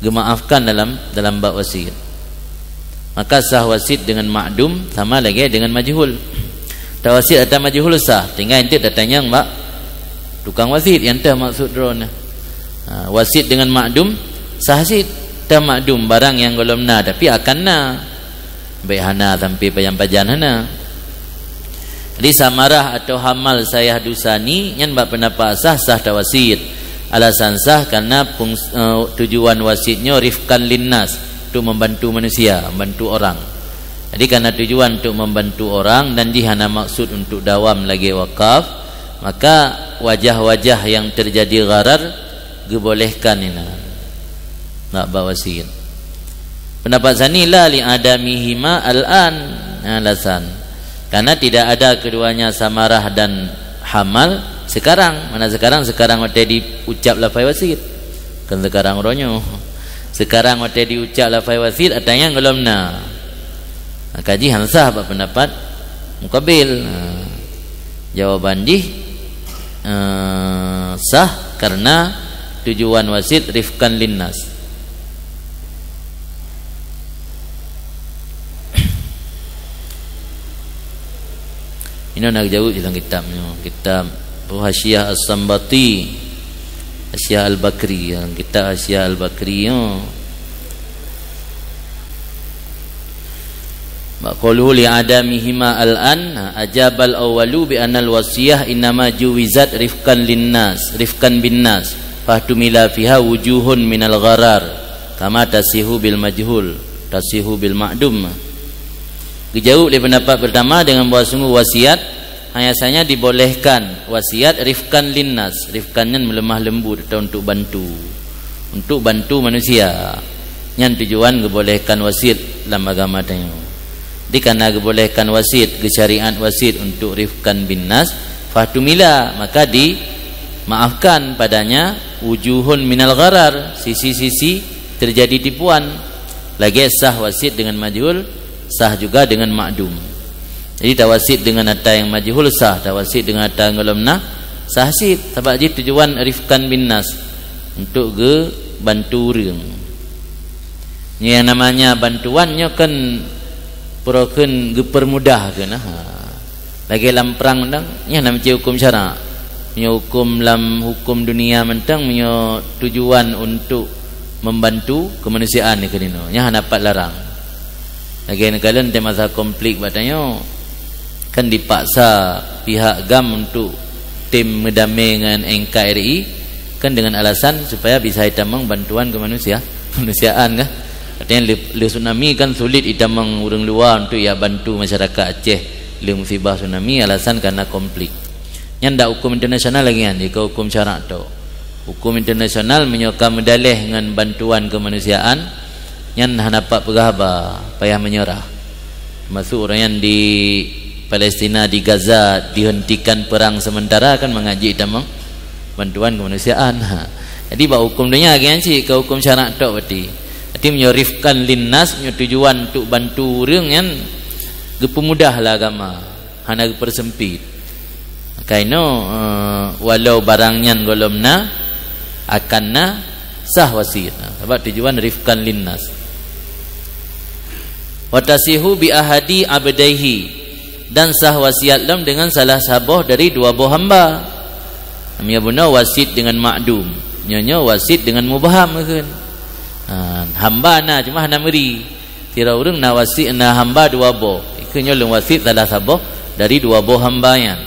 gemaafkan dalam, dalam bab wasiat. Maka sah wasiet deungon ma'dum sama lagée deungon majhul. Tawasiet ata majhul sah, tinggai eunteuk tatanyong bak tukang wasiet, nyan teuh maksud droeneuh. Ha, wasiet deungon ma'dum sah cit, teuh ma'dum barang nyang gohlom na tapi akan na. Bék hana sampai pajan-pajan hana. Jadi samarah atau hamal sayahdusani nyan bak pendapat sah, sah tawasiet. Alasan sah karena fung-, eh, tujuan wasiet nyoe rifqan linnas, untuk membantu manusia, membantu orang. Jadi, karena tujuan untuk membantu orang dan jih hana maksud untuk dawam lagée wakaf, maka wajah-wajah yang terjadi gharar geubolehkan inan. Nak bak wasiet. Pendapat sani la li adamihima al-an. Alasan. Karena tidak ada keduanya samarah dan hamal sekarang. Mana sekarang? Sekarang watée diucap lafai wasiet. Kan sekarang uroe nyoe. Sekarang watée diucap lafai wasiet, atanya ngelom na. Maka jih han sah bak pendapat mukabil. Ha. Jawaban jih, eh, sah karena tujuan wasiet rifkan linnas. Inoe na geujaweueb dalam kitab nyoe. Kitab Hasyiah As-Sambati, Hasyiah Al-Bakri, ya, kitab Hasyiah Al-Bakri nyoe. Bak qauluhu li adamihima al-an, ajabal awwalu bi annal wasiyah innama juwizat rifkan linnas, rifkan binnas, fahtumila fiha wujuhun minal gharar, kama tasihu bil majhul, tasihu bil ma'dum. Geujaweueb lé pendapat pertama dengan bahwa sungguh wasiat hanya saja dibolehkan wasiat rifkan linnas, rifkan nyan meuleumah leumbut atau untuk bantu, untuk bantu manusia. Nyan tujuan geubolehkan wasiet lam agama tanyoe. Di kana geubolehkan wasiet, geusyariat wasiet untuk rifkan bin nas, fahtumila, maka dimaafkan padanya wujuhun minal gharar, sisi-sisi terjadi tipuan. Lagée sah wasiet dengan majhul, sah juga dengan makdum. Jadi, tawasiet dengan ata nyang majhul sah, tawasiet dengan ata nyang gohlom na sah cit, sabab jih tujuan rifkan bin nas, untuk geubantu ureuëng. Nyang namanya bantuan nyoe kan peurokheun geupeurmudah keuh nah. Lagée lam prang mantong, nyan na meucit huköm syara. Meunyoe huköm lam huköm dunia mantong, meunyoe tujuan untuk membantu kemanusiaan keuh inoe, nyan hana pat larang. Lagée neukalon teuh masa konflik bak tanyoe, kan dipaksa pihak GAM untuk tem meudamé ngon N K R I, kan dengan alasan supaya bisa itamong bantuan keu manusia, kemanusiaan kah. Artinya, lé, lé tsunami kan sulit itamong ureuëng luwa untuk ya bantu masyarakat Aceh lé musibah tsunami, alasan karena konflik. Nyan dak huköm internasional lagée nyan, jih ka huköm syarak tok. Huköm internasional meunyoe ka meudaléh ngon bantuan kemanusiaan, nyan hana pat peugah haba, payah meunyeurah. Termasuk ureuëng nyan di Palestina, di Gaza, dihentikan perang sementara kan mangat jih itamong bantuan kemanusiaan. Ha. Jadi, bak huköm donya lagée nyan cit, ka huköm syarak tok berarti. Berarti meunyoe rifkan linnas, meunyoe tujuan untuk bantu ureuëng nyan, geupeumudah lah agama. Hana geupeuseumpit. Kainoe, eh, walau barang nyan gohlom na, akan na sah wasiet. Nah, sabab tujuan rifkan linnas. Wa tasihu bi ahadi abdaihi, dan sah wasiat lom dengan salah saboh dari dua boh hamba. Meunyoe bunoe wasiet dengan makdum, nyoe nyoe wasiet dengan mubham kheun. Ha, hamba na, cuma hana meuri. Sidroe ureuëng na wasiet, na hamba dua boh. Ikeu nyoe lôn wasiet salah saboh dari dua boh hamba nyan.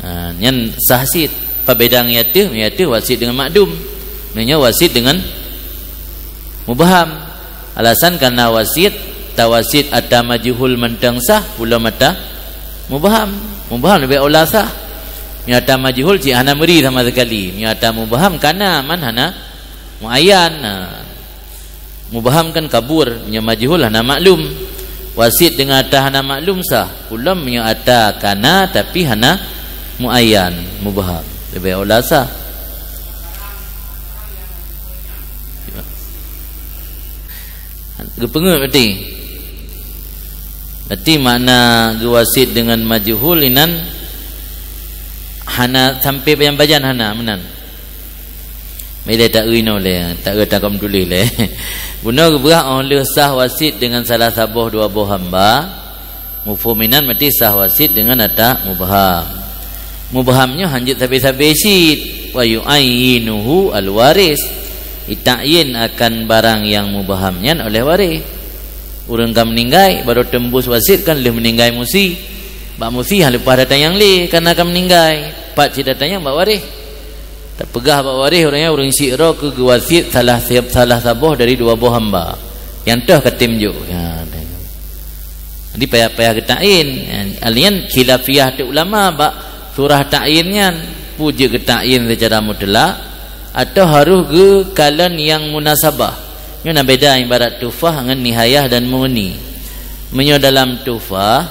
Ha, nyan sah cit. Pabedang nyan teuh, nyan teuh wasiet dengan makdum. Nyoe nyoe wasiet dengan mubham. Alasan karena wasiet, tawasiet ata majhul mantong sah, ulôn ata mubham. Mubham leubeh aula sah. Meunyoe ata majhul cit hana meuri sama sekali. Meunyoe ata mubham kana man hana muayyan. Nah. Mubham kan kabur, meunyoe majhul hana maklum. Wasiet deungon ata hana maklum sah. Ulôn meunyoe ata kana tapi hana muayyan, mubham. Leubeh aula sah. Geupeungeut berarti. Berarti makna geuwasiet deungon majhul inan hana sampai pajan-pajan hana meunan. Milée taeu inoe lé, taeu takon tuléh lé. Bunoe geupeugah óh lheueh sah wasiet deungon salah saboh dua boh hamba, mufhum inan berarti sah wasiet deungon ata mubham. Mubham nyoe hanjeuet sabe-sabe cit, wa yu'ayyinuhu al-waris. Itakyin akan barang nyang mubham nyan oleh waréh. Ureuëng ka meuninggai, barô teumbus wasiet kan lheueh meuninggai musi. Bak musi han leupah ata nyang lé, karena ka meuninggai. Pat cit ata nyan bak waréh. Tapeugah bak waréh ureuëng nyan ureuëng syiek droe keu geuwasiet salah, salah saboh dari dua boh hamba. Nyang toh ka tem jok. Ya, Jadi payah-payah geuta'yin. Alian khilafiyah teuk ulama bak surah ta'yin nyan. Peue jeuet geuta'yin secara mutlak atau harus geukalon nyang munasabah. Nyoe na beda ibarat Tuhfah ngon Nihayah dan Mughni. Meunyoe dalam Tuhfah,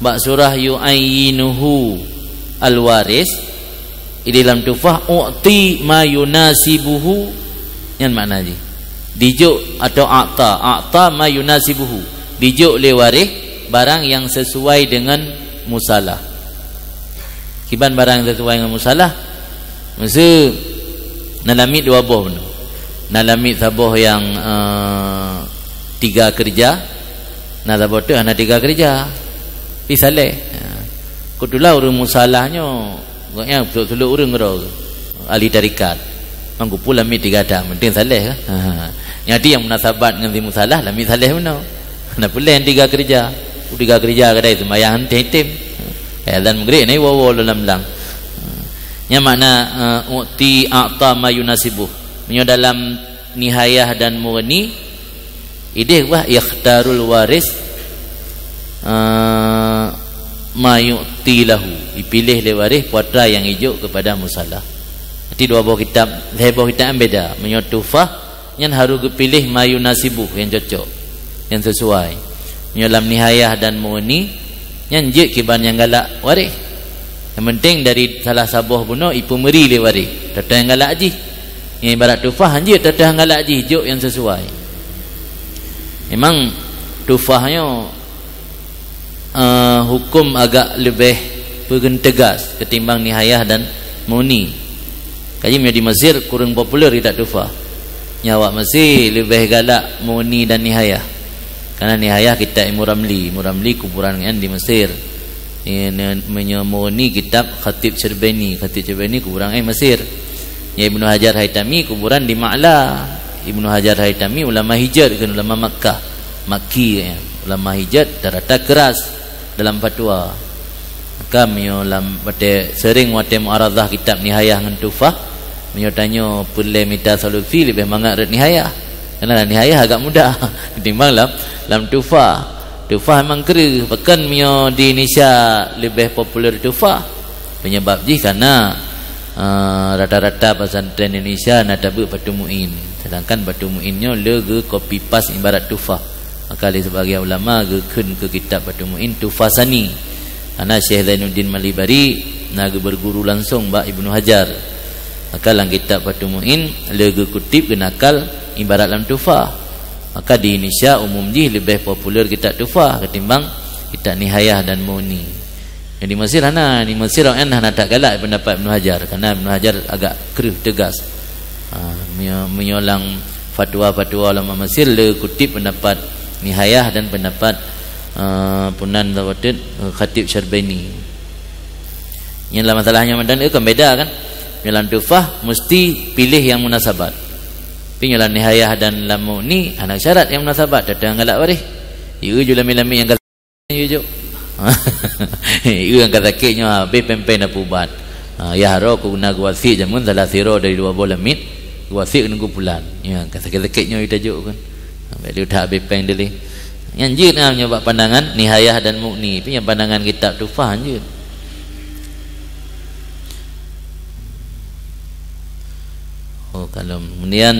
bak surah Yu'ayyinuhu al-waris, di dalam Tuhfah, "U'ti ma yunasibuhu," nyan makna jih. Dijok atau a'ta, a'ta ma yunasibuhu. Dijok lé waréh barang nyang sesuai dengan musalah. Kiban barang nyang sesuai dengan musalah? Miseu, na lamiet dua boh bunoe. Na lamiet saboh nyang, eh, tiga keureuja, na saboh teuk hana tiga keureuja. Pi saléh. Ha. Keubeutulan ureuëng musalah nyoe, gobnyan beutôi sulok ureuëng keudroe, ahli tarekat. Mang geupeu lamiet tiga that, penting saléh, kan? Ha. Nyang ti nyang munasabat ngon si musalah, lamiet saléh bunoe. Na peulén tiga keureuja. Tiga keureuja kadai seumayang hentém-hentém. Eh, azan Maghrib na woe-woe lam-lam. Nyan makna, eh, u'ti a'ta ma yunasibuh. Meunyoe dalam Nihayah dan Mughni, ideh bah ikhtarul waris, eh, ma yu'ti lahu. Dipiléh lé waréh peue atra nyang ijok keupada musalah. Jadi dua boh kitab, lhée boh kitab nyan beda. Meunyoe Tuhfah, nyan harus geupiléh ma yunasibuh nyang cocok, nyang sesuai. Meunyoe lam Nihayah dan Mughni, nyan jeuet kiban nyang galak waréh. Nyang penting dari salah saboh bunoe ipeumeuri lé waréh, teuh-teuh nyang galak jih. Nyang ibarat Tuhfah, jeuet teuh-teuh nyang galak jih, jok nyang sesuai. Memang Tuhfah nyoe eh, huköm agak leubeh peugeun teugas ketimbang Nihayah dan Mughni. Kaji meunyoe di Mesir kureueng populer kitab Tuhfah. Nyan awak Mesir leubeh galak Mughni dan Nihayah. Karena Nihayah kitab Imam Ramli. Imam Ramli kuburan nyan di Mesir. Ni, ni, meunyoe Mughni kitab Khatib Syarbaini. Khatib Syarbaini kuburan nyan Mesir. Nyan Ibnu Hajar Haitami kuburan di Ma'la. Ibnu Hajar Haitami ulama Hijaz, bukan ulama Makkah. Makki, ya. Ulama Hijaz rata-rata keras dalam fatwa. Maka meunyoe lam watée, sering watée mu'aradhah kitab Nihayah ngon Tuhfah, meunyoe tanyoe peureulée mita solusi, leubeh mangat rot Nihayah. Karena lam Nihayah agak mudah ketimbang lam, lam Tuhfah. Tuhfah memang kreueh, bahkan meunyoe di Indonesia leubeh populer Tuhfah. Penyebab jih karena, eh, rata-rata pesantren Indonesia na tabeuet Batu Muin. Sedangkan Batu Muin nyoe le geu copy paste ibarat Tuhfah. Maka lé sebagian ulama geukheun keu kitab Batu Muin Tuhfah Sani. Karena Syekh Zainuddin Malibari na geubeurguru langsung bak Ibnu Hajar. Maka lam kitab Batu Muin le geukutip geunakal ibarat lam Tuhfah. Maka di Indonesia umum jih leubeh populer kitab Tuhfah ketimbang kitab Nihayah dan Mughni. Di Mesir hana, di Mesir awaknyan hana that galak pendapat Ibnu Hajar, karena Ibnu Hajar agak kreueh teugas. Ha, meunyo-, meunyoe lam fatwa-fatwa ulama Mesir le kutip pendapat Nihayah dan pendapat, eh, punan sabotet, eh, Khatib Syarbaini. Nyan lam masalah nyan mantong, eh, kan beda kan? Nyoe lam Tuhfah mesti piléh nyang munasabat. Tapi nyoe lam Nihayah dan lam Mughni hana syarat nyang munasabat, teuh-teuh nyang galak waréh. Ieu ju lamiet-lamiet nyang ka Yue jok. Yue nyang ka sakét nyoe habéh péng-péng na peuubat. Ha, yah roh ku na geuwasiet jameun salah sidroe dari dua boh lamiet, geuwasiet keu Teungku Pulan. Nyan ka sakét-sakét nyoe yue tajok kan. Ha, bèk lé that habéh péng dilèe. Nyan jeuet na nyoe bak pandangan Nihayah dan Mughni. Tapi nyang pandangan kitab Tuhfah jeuet. Oh, kalau kemudian,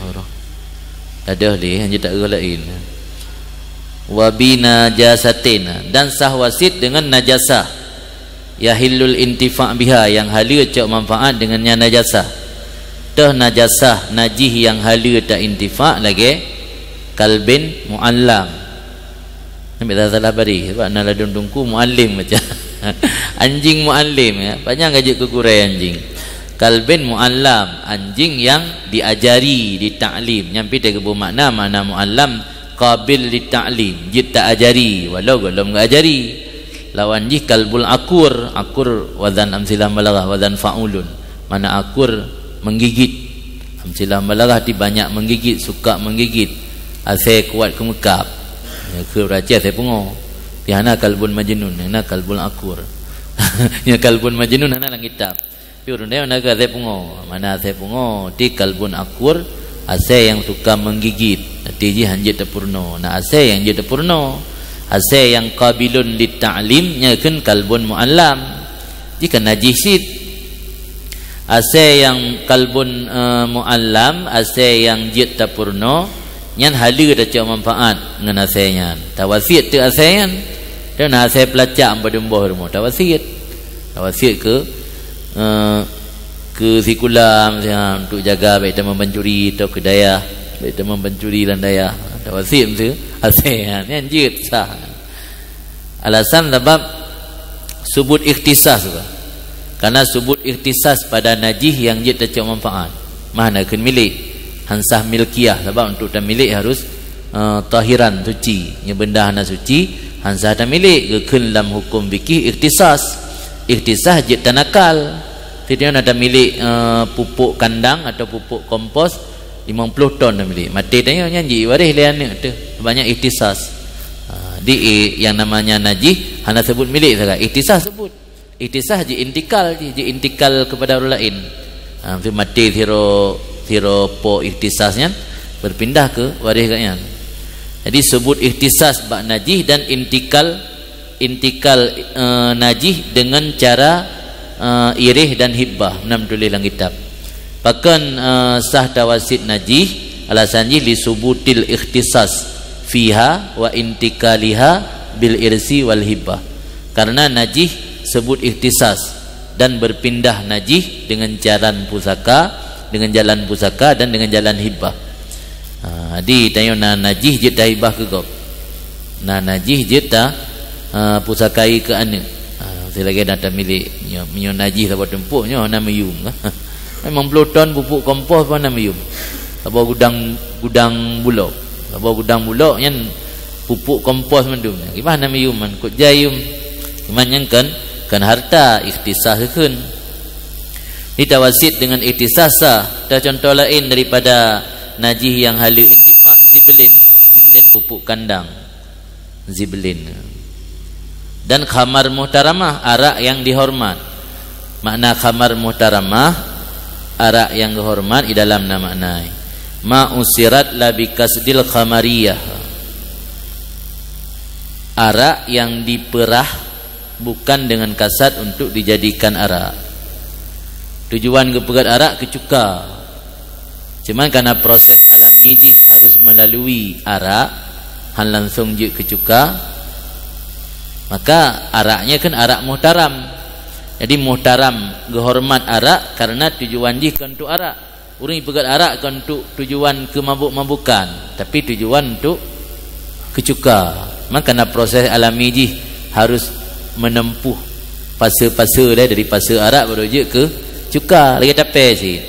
oh, roh. Tadah lé, hanya tak lain. Wa bi najasatin, dan sah wasiet dengan najasah. Yahillul intifa' biha, yang haleue cok manfaat dengan nyan najasah. Toh najasah, najih yang haleue ta intifa' lagèe kalbin mu'allam. Ambil salah-salah bari, sebab na ladôm teungku muallim baca. Anjing muallim, ya. Panjang ka jeuet keu gurèe anjing. Kalbin muallam, anjing yang diajari, ditaklim. Nyan pih teugeubeumakna makna muallam, qabil litaklim, jeuet ta ajari, walau gohlom geuajari. Lawan jih kalbul akur, akur wazan amsilah mubalaghah, wazan fa'ulun. Makna akur menggigit. Amsilah mubalaghah ti banyak menggigit, suka menggigit. Asèe kuat keumeukab. Ya, keu beuraci asèe pungo. Tapi hana kalbun majnun, hana kalbun akur. Ya, kalbun majnun hana lam kitab. Tapi ureueng nyan na keu asèe pungo. Makna asèe pungo, ti kalbun akur, asèe yang suka menggigit. Berarti jih han jeuet tapeurunoe. Na asèe nyang jeuet tapeurunoe. Asèe nyang qabilun lit ta'lim nyan kheun kalbun mu'allam. Jih kan najih cit. Asèe nyang kalbun, eh, mu'allam, asèe nyang jeuet tapeurunoe, nyan haleue tacok manfaat ngon asèe nyan. Tawasiet teuk asèe nyan. Teuma na asèe peulacak padum boh rumoh, tawasiet. Tawasiet keu, eh, keu sikula misalnya, untuk jaga bèk tamong pancuri atau keu dayah, bèk tamong pancuri lam dayah. Tawasiet meusti asèe nyan, nyan jeuet sah. Alasan sabab subut ikhtisas tu. Karena subut ikhtisas pada najih nyang jeuet tacok manfaat. Mah na kheun milék. Han sah milkiyah, sabab untuk tamilék harus, eh, tahiran, suci. Nyoe benda hana suci, han sah tamilék. Geukheun lam huköm fikih ikhtisas. Ikhtisas jeuet tanakal. Sitiap na tamilék, eh, pupuk kandang atau pupuk kompos, limong ploh ton tamilék. Maté tanyoe nyan jiwaréh lé aneuk teuh. Banyak ikhtisas. Ha, di, eh, yang namanya najih hana sebut milék sagai. Ikhtisas sebut. Ikhtisas jih intikal jih, jih intikal kepada orang lain. Ha, tu maté sidroe, sidroe po ikhtisas nyan berpindah keu waréh gobnyan. Jadi sebut ikhtisas bak najih dan intikal intikal, eh, najih dengan cara, eh, iréh dan hibbah, meunan tuléh lam kitab. Pakon, eh, sah tawasiet najih? Alasan jih li subutil ikhtisas fiha wa intikaliha bil irsi wal hibbah. Karena najih sebut ikhtisas dan berpindah najih dengan jalan pusaka, dengan jalan pusaka dan dengan jalan hibbah. Ha, jadi tanyoe na najih jeuet tahibah keu gob. Na najih jeuet ta, ha, pusakai keu aneuk. Ha, silagèe na tamilék. Nyoe, meunyoe najih saboh tumpôk nyoe hana meuyum. Limong ploh ton pupuk kompos pun hana meuyum. Saboh gudang, gudang bulok. Saboh gudang bulok nyan pupuk kompos mandum. Kiban hana meuyum, man kok jai yum. Cuman nyan kan, kan harta ikhtisas kheun. Ditawasiet dengan ikhtisas sah. Ada contoh lain daripada najih nyang haleue intifak, ziblin. Ziblin pupuk kandang. Ziblin. Dan khamar muhtaramah, arak yang dihormat. Makna khamar muhtaramah, arak yang geuhormat, di dalam na makna. Ma usirat la bikasdil khamariyah. Arak yang dipeurah bukan dengan kasad untuk dijadikan arak. Tujuan geupeugèt arak keu cuka. Cuman karena proses alami jih harus melalui arak, han langsung jeuet keu cuka, maka araknya kan arak muhtaram. Jadi muhtaram, geuhormat arak karena tujuan jih kon untuk arak. Ureueng peugèt arak kon untuk tujuan keu mabök-mabökan, tapi tujuan untuk keu cuka. Maka na proses alami jih harus menempuh fase-fase deh, dari fase arak baru jeuet keu cuka, lagèe tapè cit.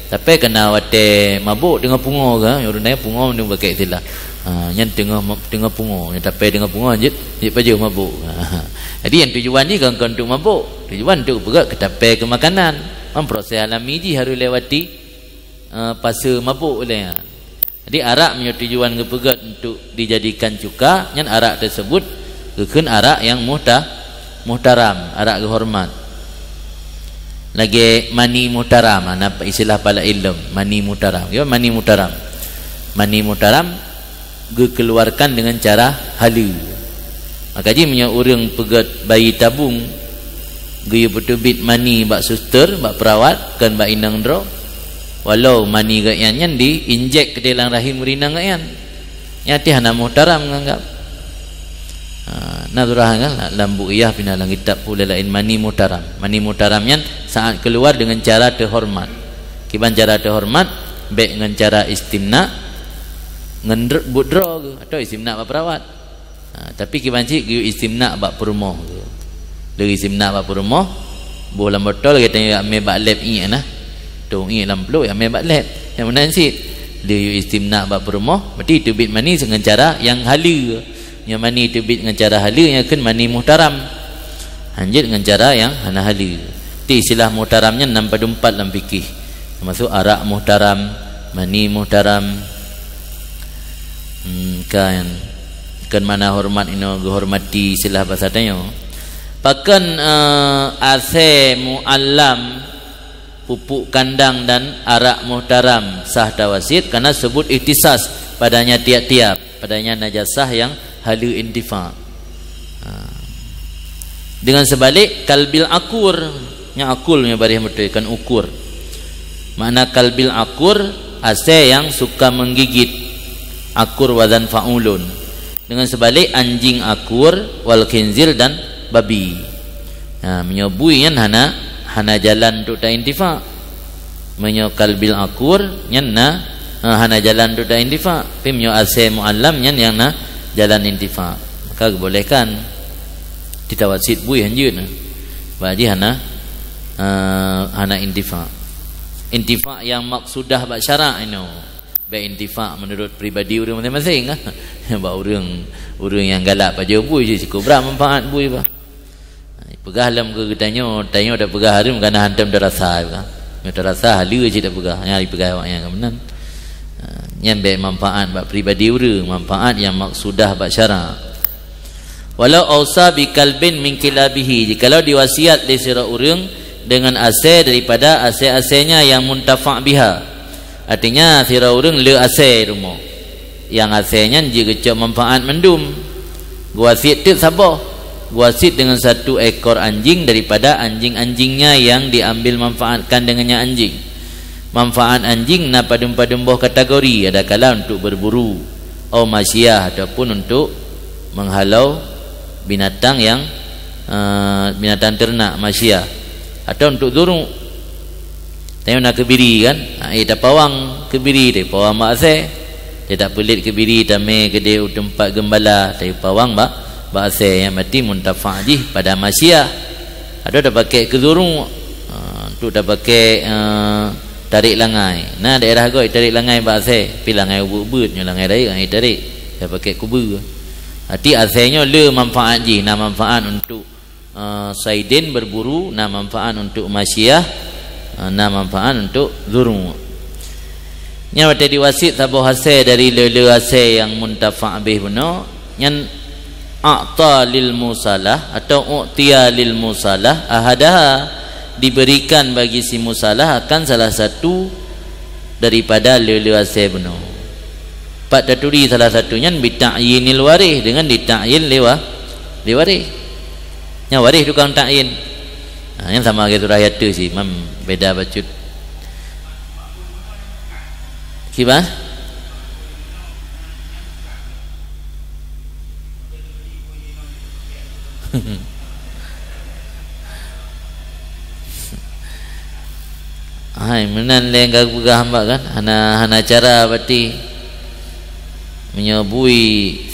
Tapè keu na watèe mabök teungoh pungo ke, ureueng nyan pungo mandum pakai istilah. Ha, nyan teungoh ma-, teungoh pungo, nyan tapè teungoh pungo jeuet, jeuet pajoh mabök. Ha. Jadi nyang tujuan jih kon, kon untuk mabök, tujuan untuk peugèt keu tapè keu makanan. Memproses alami jih harus lewati, eh, fase mabök lé nyan. Jadi arak meunyoe tujuan geupeugèt untuk dijadikan cuka, nyan arak tersebut geukheun arak nyang muhta-, muhtaram, arak geuhormat. Lagèe mani muhtaram, na istilah pala ilom, mani muhtaram. Kiban mani muhtaram? Mani muhtaram geukeuluarkan dengan cara haleue. Maka jih meunyoe ureueng peugèt bayi tabung, geuyue peuteubiet mani bak suster, bak perawat, kon bak inong droe, walau mani gobnyan nyan diinjek keudéh lam rahim ureueng inong gobnyan, nyan hana muhtaram nganggap. Ha, na surah kan, lam buku iyah pih na lam kitab ulée laén mani muhtaram. Mani muhtaram nyan saat keluar dengan cara teuhormat. Kiban cara teuhormat, bèk ngon cara istimna, ngon dr-, buet droe geuh, atau istimna bak perawat. Ha, tapi kiban cit geuyue istimna bak peurumoh. Lé istimna bak peurumoh, boh lam botol, gata nyang mé bak lab iék na. Tong iék lam pluek, nyang mé bak lab. Nyang meunan cit. Lé geuyue istimna bak peurumoh, berarti teubiet mani ngon cara nyang haleue. Nyang mani teubiet ngon cara haleue, nyan kheun mani muhtaram. Hanjeuet ngon cara nyang hana haleue. Ti istilah muhtaram nyan na padum pat lam fikih. Termasuk arak muhtaram, mani muhtaram. Hmm, kan. Kan makna hormat inoe geuhormati istilah basa tanyoe. Pakon, eh, asèe muallam, pupuk kandang dan arak muhtaram sah tawasiet karena sebut ikhtisas. Padanya tiap-tiap, padanya najasah nyang haleue intifa. Ha. Dengan seubalik, kalbil akur, nyang akul nyang baréh meuteue kan ukur. Makna kalbil akur, asée nyang suka menggigit. Akur wazan fa'ulun. Dengan seubalik, anjing akur, wal khinzir dan babi. Ha, meunyoe bui nyan hana, hana jalan untuk ta intifa. Meunyoe kalbil akur, nyan na, ha, hana jalan untuk ta intifa. Tapi meunyoe asée muallam, nyan nyang na jalan intifa. Maka geubolehkan. Titawasit bui hanjeut na. Bah jih hana, ha, hana intifa. Intifa nyang maksudah bak syarak inoe. Bèk intifa menurut pribadi ureuëng maséng-maséng. Bak ureuëng, ureuëng nyang galak pajoh bui jih cukup brat manfaat bui bah. Ha, peugah lom keu geutanyoe, tanyoe tapeugah hareuem kana hantom tarasa, peugah. Nyoe tarasa haleue cit tapeugah, nyang dipeugah awak nyan ka meunan. Ha, nyan bèk manfaat bak pribadi ureuëng, manfaat nyang maksudah bak syarak. Walau ausa bi kalbin min kilabihi, jikalau diwasiat lé sidroe ureuëng dengan asée daripada asée-aséenya nyang muntafa' biha. Artinya, sidroe ureuëng le asée rumoh. Nyang asée nyan jeuet geucok manfaat mandum. Geuwasiet teuk saboh. Geuwasiet dengan satu ekor anjing daripada anjing-anjingnya yang diambil manfaatkan dengannya anjing. Manfaat anjing na padum-padum boh kategori, adakala untuk berburu, au masyiyah, ataupun untuk menghalau binatang yang, eh, binatang ternak, masyiyah, atau untuk zuru'. Tanyoe na keubiri kan? Ha, eh, tapawang keubiri, tapawang bak asée. Tapeulét keubiri, tamé keudéh u teumpat geumbala, tapawang bak, bak asée, nyang berarti muntafa' jih pada masyiyah. Atau tapaké keu zuru', ha, untuk tapaké, eh, tarék langai. Na daerah gob tarék langai bak asée, tapi langai ubeuet-ubeuet, nyoe langai rayeuk, langai tarék. Tapaké kubeue. Arti asée nyoe le manfaat jih, na manfaat untuk eh, saidin, berburu, na manfaat untuk masyiyah, eh, na manfaat untuk zuru'. Nyan watée diwasiet saboh asée dari le-le asée nyang muntafa' bih bunoe, nyan a'ta lil musalah atau u'tiya lil musalah ahadaha, diberikan bagi si musalah akan salah satu daripada le-le asée bunoe. Pat taturi salah satu nyan bita'yinil warih, dengan dita'yin lé wa-, lé warih. Nyang warih tukang ta'yin. Ha, nyang sama lagée surah yateue sih, mam beda bacut. Kiban? Hai, meunan lé ka peugah hamba kan, hana, hana cara berarti. Meunyoe bui,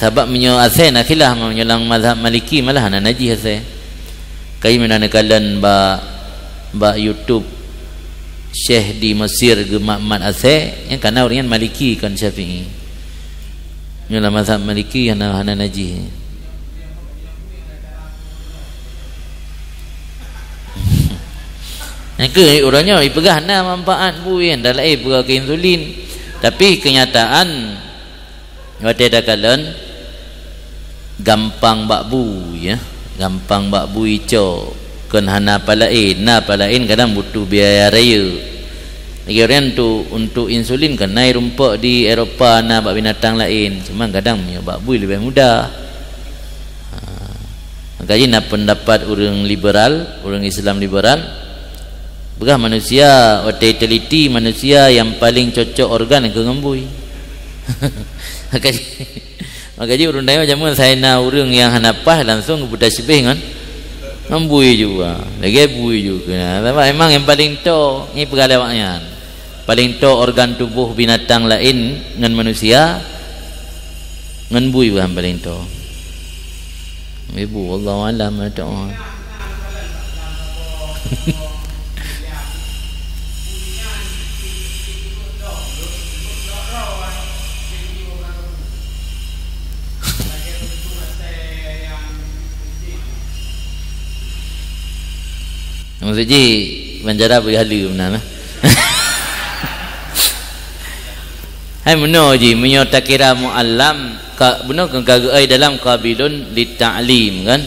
sabab meunyoe asée na khilaf, meunyoe lam mazhab Maliki malah hana najih asée. Kai meunan kalon bak, bak YouTube Syekh di Mesir geumat-mat asée, nyang kana ureuëng nyan Maliki kon Syafi'i. Nyoe lam mazhab Maliki hana, hana najih. Nyang keu uroe nyoe ipeugah na manfaat bui, nyan dah laén peugah keu insulin. Tapi kenyataan watée takalon gampang bak bui, ya. Gampang bak bui cok. Kon hana palaén, na palaén kadang butuh biaya rayeuk. Lagée ureuëng tu untuk insulin kan na rumpok di Eropa, na bak binatang laén. Cuma kadang meunyoe bak bui leubeh mudah. Ha. Maka jih na pendapat ureuëng liberal, ureuëng Islam liberal, peugah manusia, watée teliti manusia nyang paling cocok organ keu ngon bui. Maka jih, maka jih ureuëng tanyoe jameun sai na ureuëng nyang hana paih langsung geupeutasyibeh ngon, ngon bui juga. Lagée bui juga. Nah, sabab memang nyang paling to, nyoe peugah lé awaknyan. Paling to organ tuboh binatang laén ngon manusia, ngon bui bah paling to. Ibu, wallahu a'lam, ada. Maksud jih, bancara beu haleue meunan lah. Hai meunoe jih, meunyoe takira muallam, ka, bunoe ka geuai dalam qabilun lit ta'lim kan?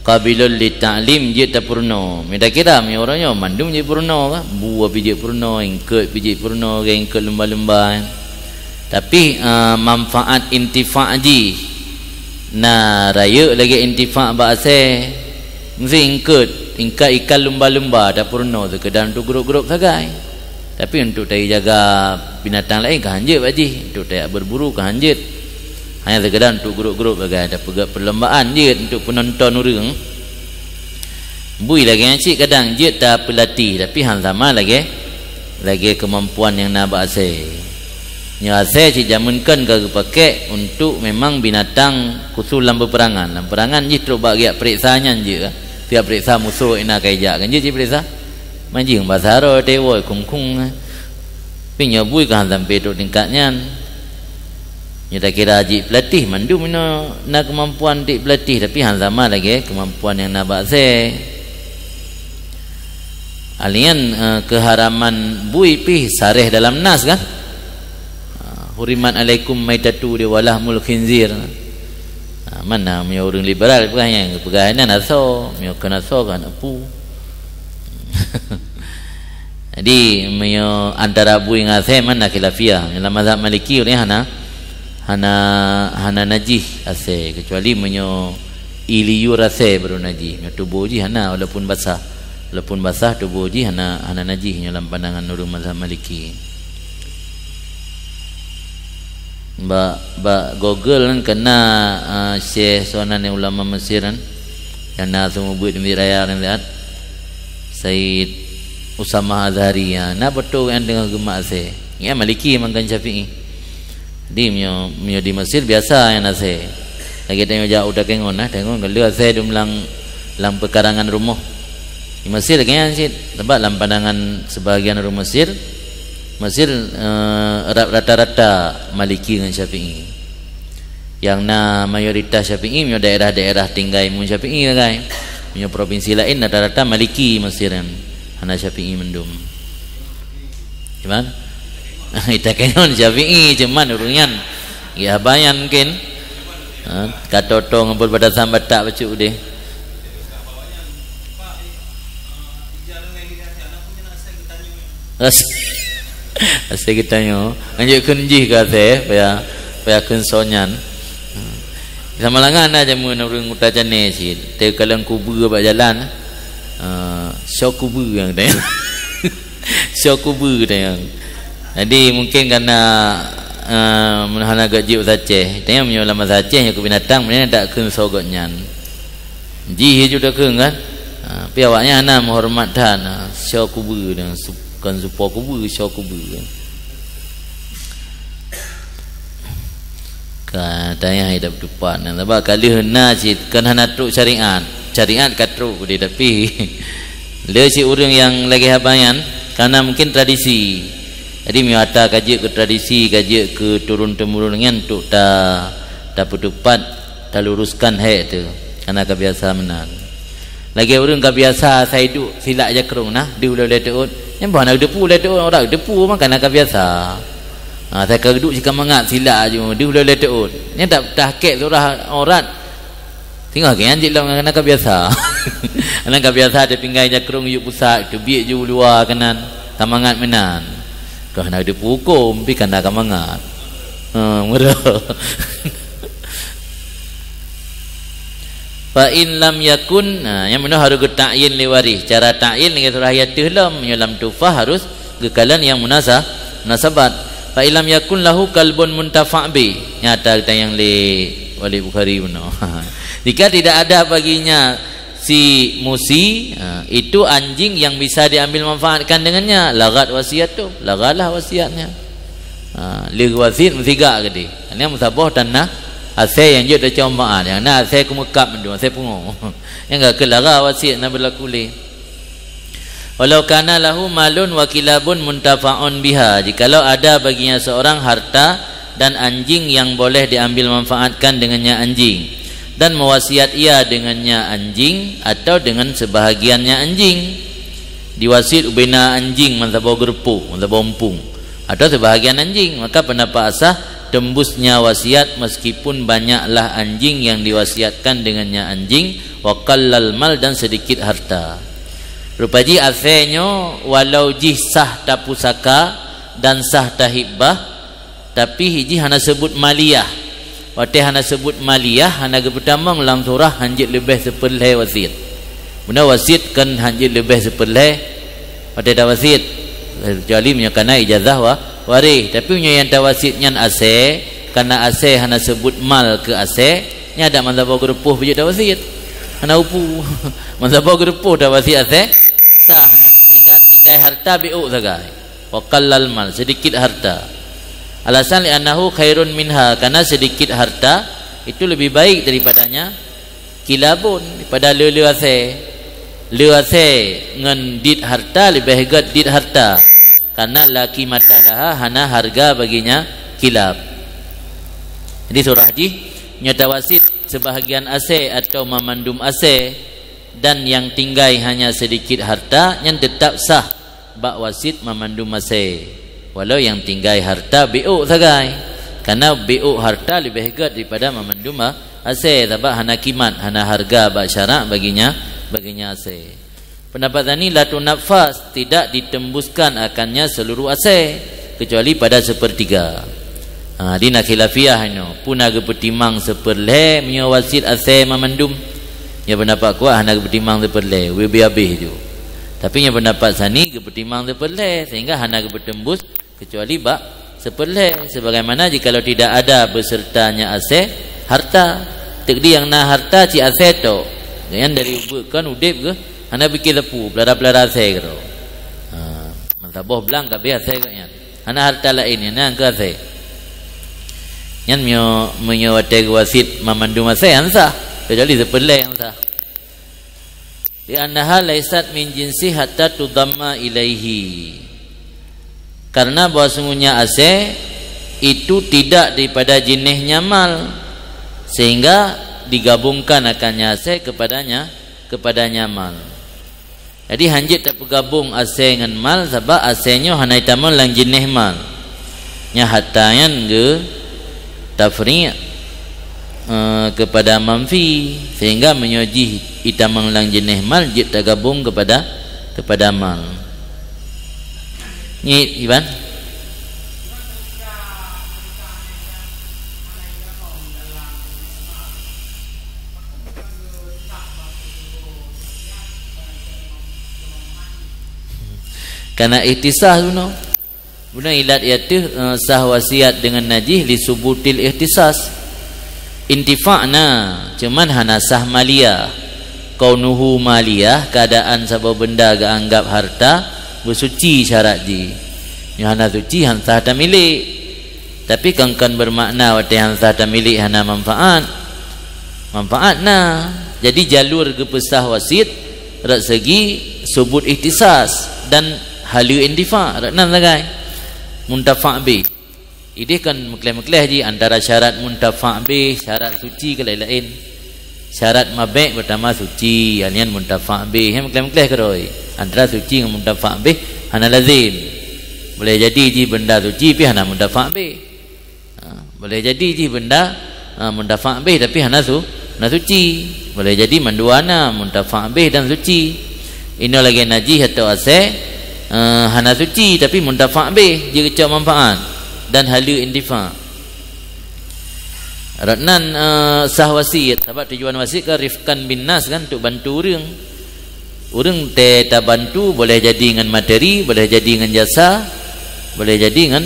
Qabilun lit ta'lim jeuet tapeurunoe. Meunyoe takira, meunyoe uroe nyoe mandum jeuet peurunoe kan? Bue pih jeuet peurunoe, ingkot pih jeuet peurunoe, lagée ingkot lumba-lumba kan? Tapi, eh, manfaat intifa' jih na rayeuk lagèe intifa' bak asèe. Meusti ingkot, ingkat ikan lumba-lumba tapeurunoe seukeudar untuk grup-grup sagai. Tapi untuk tajaga binatang laén ka hanjeuet bak jih, untuk tajak berburu ka hanjeuet. Hanya seukeudar untuk grup-grup sagai, tapeugèt perlombaan jeuet untuk peunonton ureueng. Bui lagèe nyan cit kadang jeuet tapeulatih, tapi han sama lagèe, lagèe keumampuan nyang na bak asèe. Nyoe asèe cit jameun kon ka geupaké untuk memang binatang khusus lam peperangan. Lam peperangan jih trok bak geujak peuriksa nyan jeuet. Geujak peuriksa musoh na ka ijak kan jeuet jipeuriksa. Manjing basa roe teuwoe khung-khung. Tapi nyoe bui ka han sampai trok tingkat nyan. Nyoe takira jipeulatih, mandum inoe na keumampuan jipeulatih, tapi han sama lagèe keumampuan nyang na bak asèe. Alian, eh, keuharaman bui pih sareh dalam nas kan? Ah, "Hurimat alaikum maitatu" di "Walahmul khinzir". Ah, mana meunyoe ureueng liberal peugah nyan, peugah nyan asoe, meunyoe kon asoe kan apu. Jadi, meunyoe antara bui ngon asèe man na khilafiyah. Meunyoe lam mazhab Maliki ureueng hana, hana, hana najih asèe, kecuali meunyoe ie liur asèe baru najih. Meunyoe tuboh jih hana, walaupun basah. Walaupun basah, tuboh jih hana, hana najih nyoe lam pandangan ureueng mazhab Maliki. Bak, bak Google kan keu na, ah, Syekh Sonan nyang ulama Mesir kan, nyang na seumeubeuet di Mesjid Raya nyan, Said Usamah Azhari, ya, na beutôi nyan teungoh geumat asèe. Nyan Maliki mantong Syafi'i. Jadi meunyoe, meunyoe di Mesir biasa nyan asèe. Lagèe tanyoe jak u Takengon, nah, Takengon ka lheueh asèe dum lam, lam peukarangan rumoh. Di Mesir lagèe nyan cit, sabab lam pandangan sebahagian ureueng Mesir, Mesir, eh, ra-, rata-rata Maliki ngon Syafi'i. Nyang na mayoritas Syafi'i meunyoe daerah-daerah tinggai Imam Syafi'i sagai. Meunyoe provinsi laén rata-rata Maliki Mesir nyan, hana Syafi'i mandum. Cuman, di Takengon Syafi'i, cuman ureueng nyan, ya, haba nyan mungkin. Ha, ka toto ngon peubatasan Batak bacut deh. As-, asèe geutanyoe. Lanjut kheun jih keu asèe, payah, payah kheun soe nyan. Sama langan na jameun ureueng uta Canèe cit. Teukalon kubeue bak jalan. Ah, soe kubeue nyang tanyong. Soe kubeue tanyong. Jadi, mungkin karena, ah, meuhana geuh jeuet basa Aceh. Tanyong meunyoe lam basa Aceh, nyoe keu binatang, meunan tak kheun soe gobnyan. Jih ju takheun kan? Ha, tapi awaknyan hana meuhoreumat that, ha, soe kubeue dan su-, kon supo kubeue, soe kubeue. Ka tanyah idap tupat. Nah, sabab ka lheueh na cit, kon hana trok syariat. Syariat ka trok deh, tapi le cit ureueng nyang lagèe haba nyan, karena mungkin tradisi. Jadi, meunyoe ata ka jeuet keu tradisi, ka jeuet keu turun-temurun nyan, untuk ta-, tapeutupat, taluruskan hèk teuh, kana ka biasa meunan. Lagèe ureueng ka biasa asai duek silak jakrong nah, deuh ulèe-ulèe teuôt. Nyan bah na geuteupeue ulèe teuôt, ora geuteupeue mah kana ka biasa. Ha, asai ka duek cit ka mangat silak ju, deuh ulèe-ulèe teuôt. Nyan tak tah kèk surah aurat. Singoh kèe nyan cit lom kana ka biasa. Kana ka biasa tapinggai jakrong yue pusat, teubiet ju luwa keunan, ka mangat meunan. Ka hana geuteupeue hukôm, pi kana ka mangat. Ha, meureuh. Fa in lam yakun, nah, nyan meunoe harôh geuta'yin lé waréh. Cara ta'yin lagèe surah ayat teuh lom, meunyoe lam tuhfah harôh geukalon nyang munasa-, munasabat. Fa in lam yakun lahu kalbun muntafa' bih. Nyata geutanyong lé Walid Bukhari meunoe. Jika tidak ada baginya si musi, ha, itu anjing yang bisa diambil manfaatkan dengannya, laghat wasiyatuh, laghalah wasiatnya. Ha, lheueh wasiet meusigak keudeh. Nyan meusaboh tan na asèe nyang jeuet tacok manfaat. Nyang na asèe keumeukab mandum, asèe pungo. Nyang ka keu lagha wasiet na beulaku lé. Walau kana lahu malun wa kilabun muntafa'un biha, jikalau ada baginya seorang harta dan anjing yang boleh diambil manfaatkan dengannya anjing, dan mewasiat ia dengannya anjing atau dengan sebahagiannya anjing, diwasiet ubena anjing meusaboh geureupoh, meusaboh umpung, atau sebahagian anjing, maka pendapat asah tembusnya wasiat meskipun banyaklah anjing yang diwasiatkan dengannya anjing, wa qallal mal, dan sedikit harta. Rupa jih asèe nyoe walau jih sah tapusaka dan sah tahibbah, Tapi jih hana seubut maliyah. Watée hana seubut maliyah, hana geupeutamong lam surah hanjeuet leubeh seupeurlhée wasiet. Beuna wasiet kon hanjeuet leubeh seupeurlhée watée tawasiet. Kecuali meunyoe kana ijazah wa-, waréh. Tapi meunyoe nyang tawasiet nyan asée, kana asée hana seubut mal keu asée, nyan adak meusaboh geureupôh beujeuet tawasiet. Hana upu. Meusaboh geureupôh tawasiet asée, sah nyan. Sehingga tinggai harta biôk sagai. Wa qallal mal, sedikit harta. Alasan, li'annahu khairun minha, karena sedikit harta itu lebih baik daripadanya kilabun, daripada le-le asée. Le asée ngon dit harta leubeh gét dit harta. Karena la qimata laha, hana harga baginya kilab. Jadi surah jih, nyoe tawasiet sebahagian asée atau mamandum asée, dan yang tinggai hanya sedikit harta, nyan tetap sah bak wasiet mamandum asée, walau nyang tinggai harta biôk sagai. Karena biôk harta leubeh gét daripada mamandum a-, asée, sabab hana kimat, hana harga bak syarak baginya, baginya asée. Pendapat tsani, la tunaffas, tidak ditembuskan akannya seluruh asée, kecuali pada sepertiga. Ha, di na khilafiyah inoe, peue na geupeutimang seupeurlhée meunyoe wasiet asée mamandum. Nyang pendapat kuat hana geupeutimang seupeurlhée, ubé-ubé habéh ju. Tapi nyang pendapat tsani geupeutimang seupeurlhée, sehingga hana geupeutembus kecuali bak seupeurlhée. Sebagaimana jikalau tidak ada besertanya asée, harta. Teuk di nyang na harta cit asée tok. Nyan dari ubeut kon udeb geuh, hana bikée sapeue, peulara-peulara asée keudroe. Ha, meusaboh blang ka abéh asée geuh nyan. Hana harta laén, nyan nyang keu asée. Nyan meunyoe, meunyoe watée geuwasiet mamandum asée, han sah, kecuali seupeurlhée nyang sah. Li'annaha laisat min jinsi hatta tudamma ilaihi. Karena bahwa sungguhnya asée itu tidak daripada jenisnya mal, sehingga digabungkan akannya asée kepadanya, kepadanya mal. Jadi, hanjeuet tapeugabong asée ngon mal, sabab asée nyoe hana itamong lam jeuneh mal. Nyan hatta nyan geu tafri', eh, kepada manfi, sehingga meunyoe jih itamong lam jeuneh mal, jeuet tagabong kepada, kepada mal. Ngiet, Iban? Kana ikhtisas bunoe. Bunoe ilat iateuh, eh, sah wasiat deungon najih li subutil ikhtisas. Intifa' na, cuman hana sah maliyah. Kaunuhu maliyah, keadaan saboh benda geuanggap harta, beusuci syarat jih. Nyoe hana suci, han sah tamilék. Tapi kan, kan bermakna watée han sah tamilék hana manfaat. Manfaat na. Jadi jalur geupeusah wasiet rot segi subut ikhtisas dan haleue intifa, rot nan sagai. Muntafa' bih. Ideh kan meukleh-meukleh jih antara syarat muntafa' bih, syarat suci keu laén-laén. Syarat mabék peutama suci, nyan muntafa' bih. Nyan meukleh-meukleh keudroe. Antara suci ngon muntafa' bih hana lazim. Boleh jadi jih benda suci pih hana muntafa' bih. Ha, boleh jadi jih benda, ha, muntafa' bih tapi hana su-, hana suci. Boleh jadi mandua na, muntafa' bih dan suci. Inoe lagée najih atau asée, eh, hana suci tapi muntafa' bih, jeuet cok manfaat dan haleue intifa. Rot nan, eh, sah wasiet, sabab tujuan wasiet kan rifqan bin nas kan, untuk bantu ureuëng. Ureuëng teu tabantu boleh jadi ngon materi, boleh jadi ngon jasa, boleh jadi ngon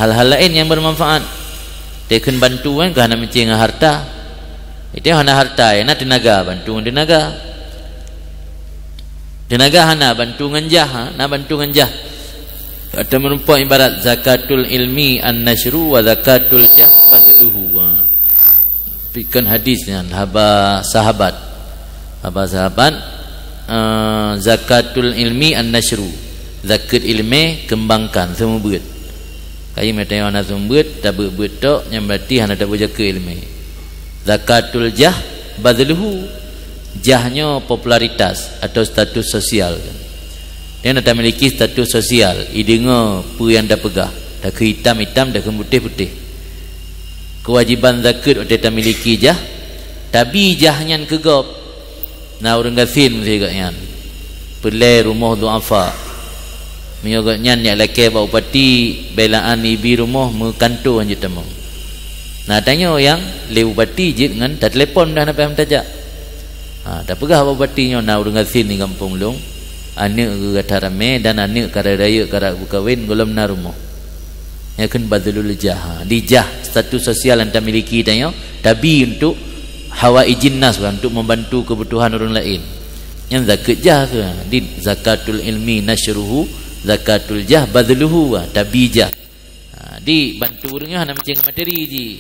hal-hal laén nyang bermanfaat. Teu kheun bantu kan, keu hana meucé ngon harta. Itu hana harta, ya, na teunaga, bantu ngon teunaga. Teunaga hana, bantu ngon jah, ha? Na bantu ngon jah. Atau meurumpok ibarat zakatul ilmi an-nasyru wa zakatul jah badluhu. Ha. Pikan hadis nyan, haba sahabat. Haba sahabat, eh, zakatul ilmi an-nasyru. Zakat ilmé kembangkan, seumeubeuet. Kayi meutanyong na seumeubeuet, tabeuet-beuet tok, nyan berarti hana tabeuet zakat ilmé. Zakatul jah badluhu. Jah nyoe popularitas atau status sosial. Nyan na tamiliki status sosial, ideungoe peue nyang tapeugah, takheun itam-itam, takheun putéh-putéh. Keuwajéban zakeuet watée tamiliki jah, tabi jah nyan keu gob. Na ureuëng gasien meusigoe nyan, peulée rumoh duafa. Meunyoe gobnyan jak lakée bak bupati, beulaan ibi rumoh meukanto hanjeuet tamong. Na tanyoe nyang lé bupati jeuet ngon tatelepon dah na payah meutajak. Ha, tapeugah bak bupati, "Nyoe na ureuëng gasien di gampông lôn, aneuëk geuh gata ramé dan aneuëk ka rayeuk-rayeuk ka rab geukawen, gohlom na rumoh." Nyan kheun badhlul jah. Ha, di jah, status sosial nyang tamiliki tanyoe, tabi untuk hawaijin nas, untuk membantu kebutuhan ureuëng laén. Nyan zakeuet jah keuh. Di zakatul ilmi nasyruhu, zakatul jah badhluhu, ha, tabi jah. Ha, di bantu ureuëng nyoe hana meucéng materi jih.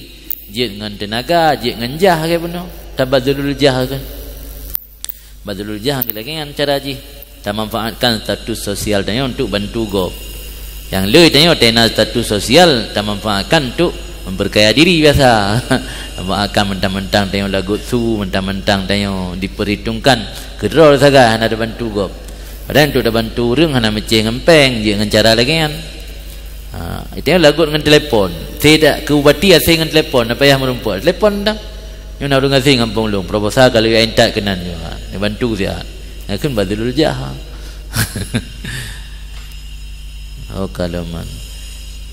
Jeuet ngon teunaga, jeuet ngon jah keuh bunoe. Tabadhulul jah keuh. Badhulul jah lagée nyan cara jih. Tamanfaatkan status sosial tanyoe untuk bantu gob. Nyang le tanyoe tena status sosial tamanfaatkan untuk memperkaya diri biasa. Tamanfaatkan mentang-mentang tanyoe lagot su, mentang-mentang tanyoe diperhitungkan keudroe sagai hana tabantu gob. Padahai untuk tabantu ureuëng hana meucéh ngon péng, jeuet ngon cara lagée nyan. Ha, itu lagot ngon telepon. Tidak keu bupati asai ngon telepon, na payah meurumpok. Telepon dah. Nyoe na ureuëng asai gampông lôn, proposal ka lheueh intat keunan nyoe. Ha, neubantu siat. Nyan kheun badhulul jah. Oh, kaloman.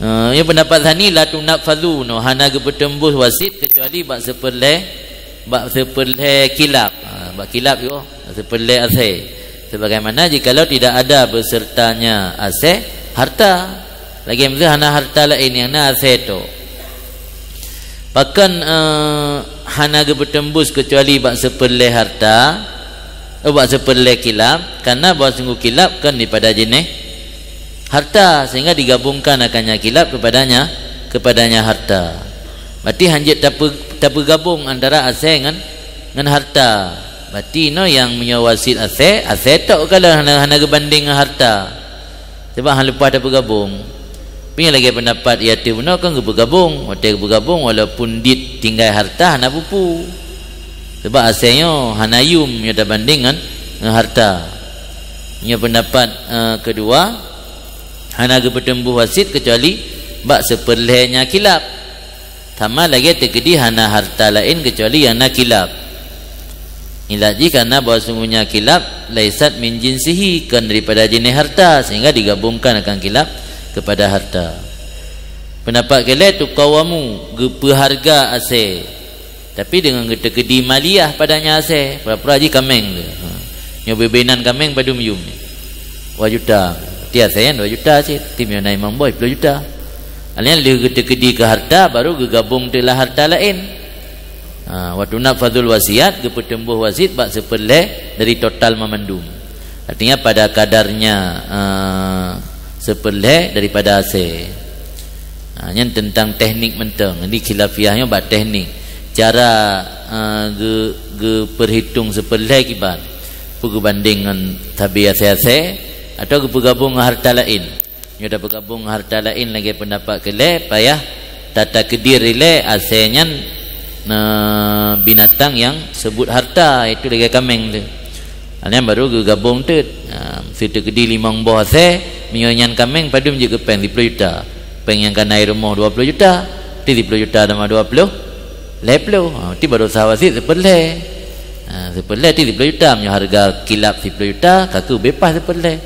Eh, nyang pendapat sani la tunafadhu, no, hana geupeuteumbus wasit kecuali bak seupeurlée, bak seupeurlée kilab. Ha, bak kilab yo, seupeurlée asai. Sebagaimana jikalau tidak ada besertanya asai, harta. Lagée miseue hana harta laén nyang na asai tok. Pakon, eh, hana geupeuteumbus kecuali bak seupeurlée harta, eh, bak seupeurlée kilab, karena bahwa sungguh kilab kan daripada jeuneh harta, sehingga digabungkan akannya kilab kepadanya, kepadanya harta. Berarti hanjeuet tape-, tapeugabung antara asai ngon, ngon harta. Berarti inoe nyang meunyoe wasit asai, asai tok kalau hana, hana geubandeng ngon harta. Sebab han leupah tapeugabung. Pih lagée pendapat ié teuh bunoe kan geupeugabung. Watée geupeugabung, walaupun dit tinggai harta hana peue-peue. Sebab asai nyoe hana yum nyoe tabandeng ngon, ngon harta. Nyoe pendapat, eh, keudua, hana geupeuteumbus wasit kecuali bak seupeurlée nya kilab. Sama lagée teukeudi hana harta laén kecuali nyang na kilab. Ilat jih karena bahwa sungguhnya kilab laisat min jinsihi, kon daripada jeuneh harta, sehingga digabungkan akan kilab kepada harta. Pendapat keulhée tuqawwamu, geupeuharga asai. Tapi deungon geuteukeudi maliyah padanya asai, pura-pura jih kaméng tu. Ha. Nyoe beubenan kaméng padum yum. Dua juta. Ti asai nyan dua juta cit. Ti meunyoe na imong boh, ploh juta. Alèh nyan lheueh geuteukeudi keu harta, baru geugabong teuh lah harta laén. Ha, wa tunafadhul wasiat, geupeuteumbôh wasiet bak seupeurlhèe dari total mamandum. Artinya pada kadarnya, eh, seupeurlhèe daripada asèe. Ha, nyan teuntang teknik mantong. Jadi khilafiah nyoe bak teknik. Cara, eh, geu-, geupeurhitong seupeurlhèe kiban. Peue geubandeng ngon sabe asèe-asèe atau geupeugabong ngon harta laén. Nyoe tapeugabong harta laén lagèe peundapat keulhèe, payah tatakdir ilèe asèe nyan, na binatang nyang seubut harta, yaitu lagèe kaméng tu. Ha, nyan baru geugabong teut. Ha, seuteukedi limong boh asèe, meunyoe nyan kaméng padum jeuet keu péng, siploh juta. Péng nyang ka na i rumoh dua ploh juta, ti siploh juta tamah dua ploh, lhèe ploh. Ha, ti baru sah wasiet seupeurlhèe. Ha, seupeurlhèe ti siploh juta, meunyoe hareuga kilab siploh juta, ka keuh beupaih seupeurlhèe.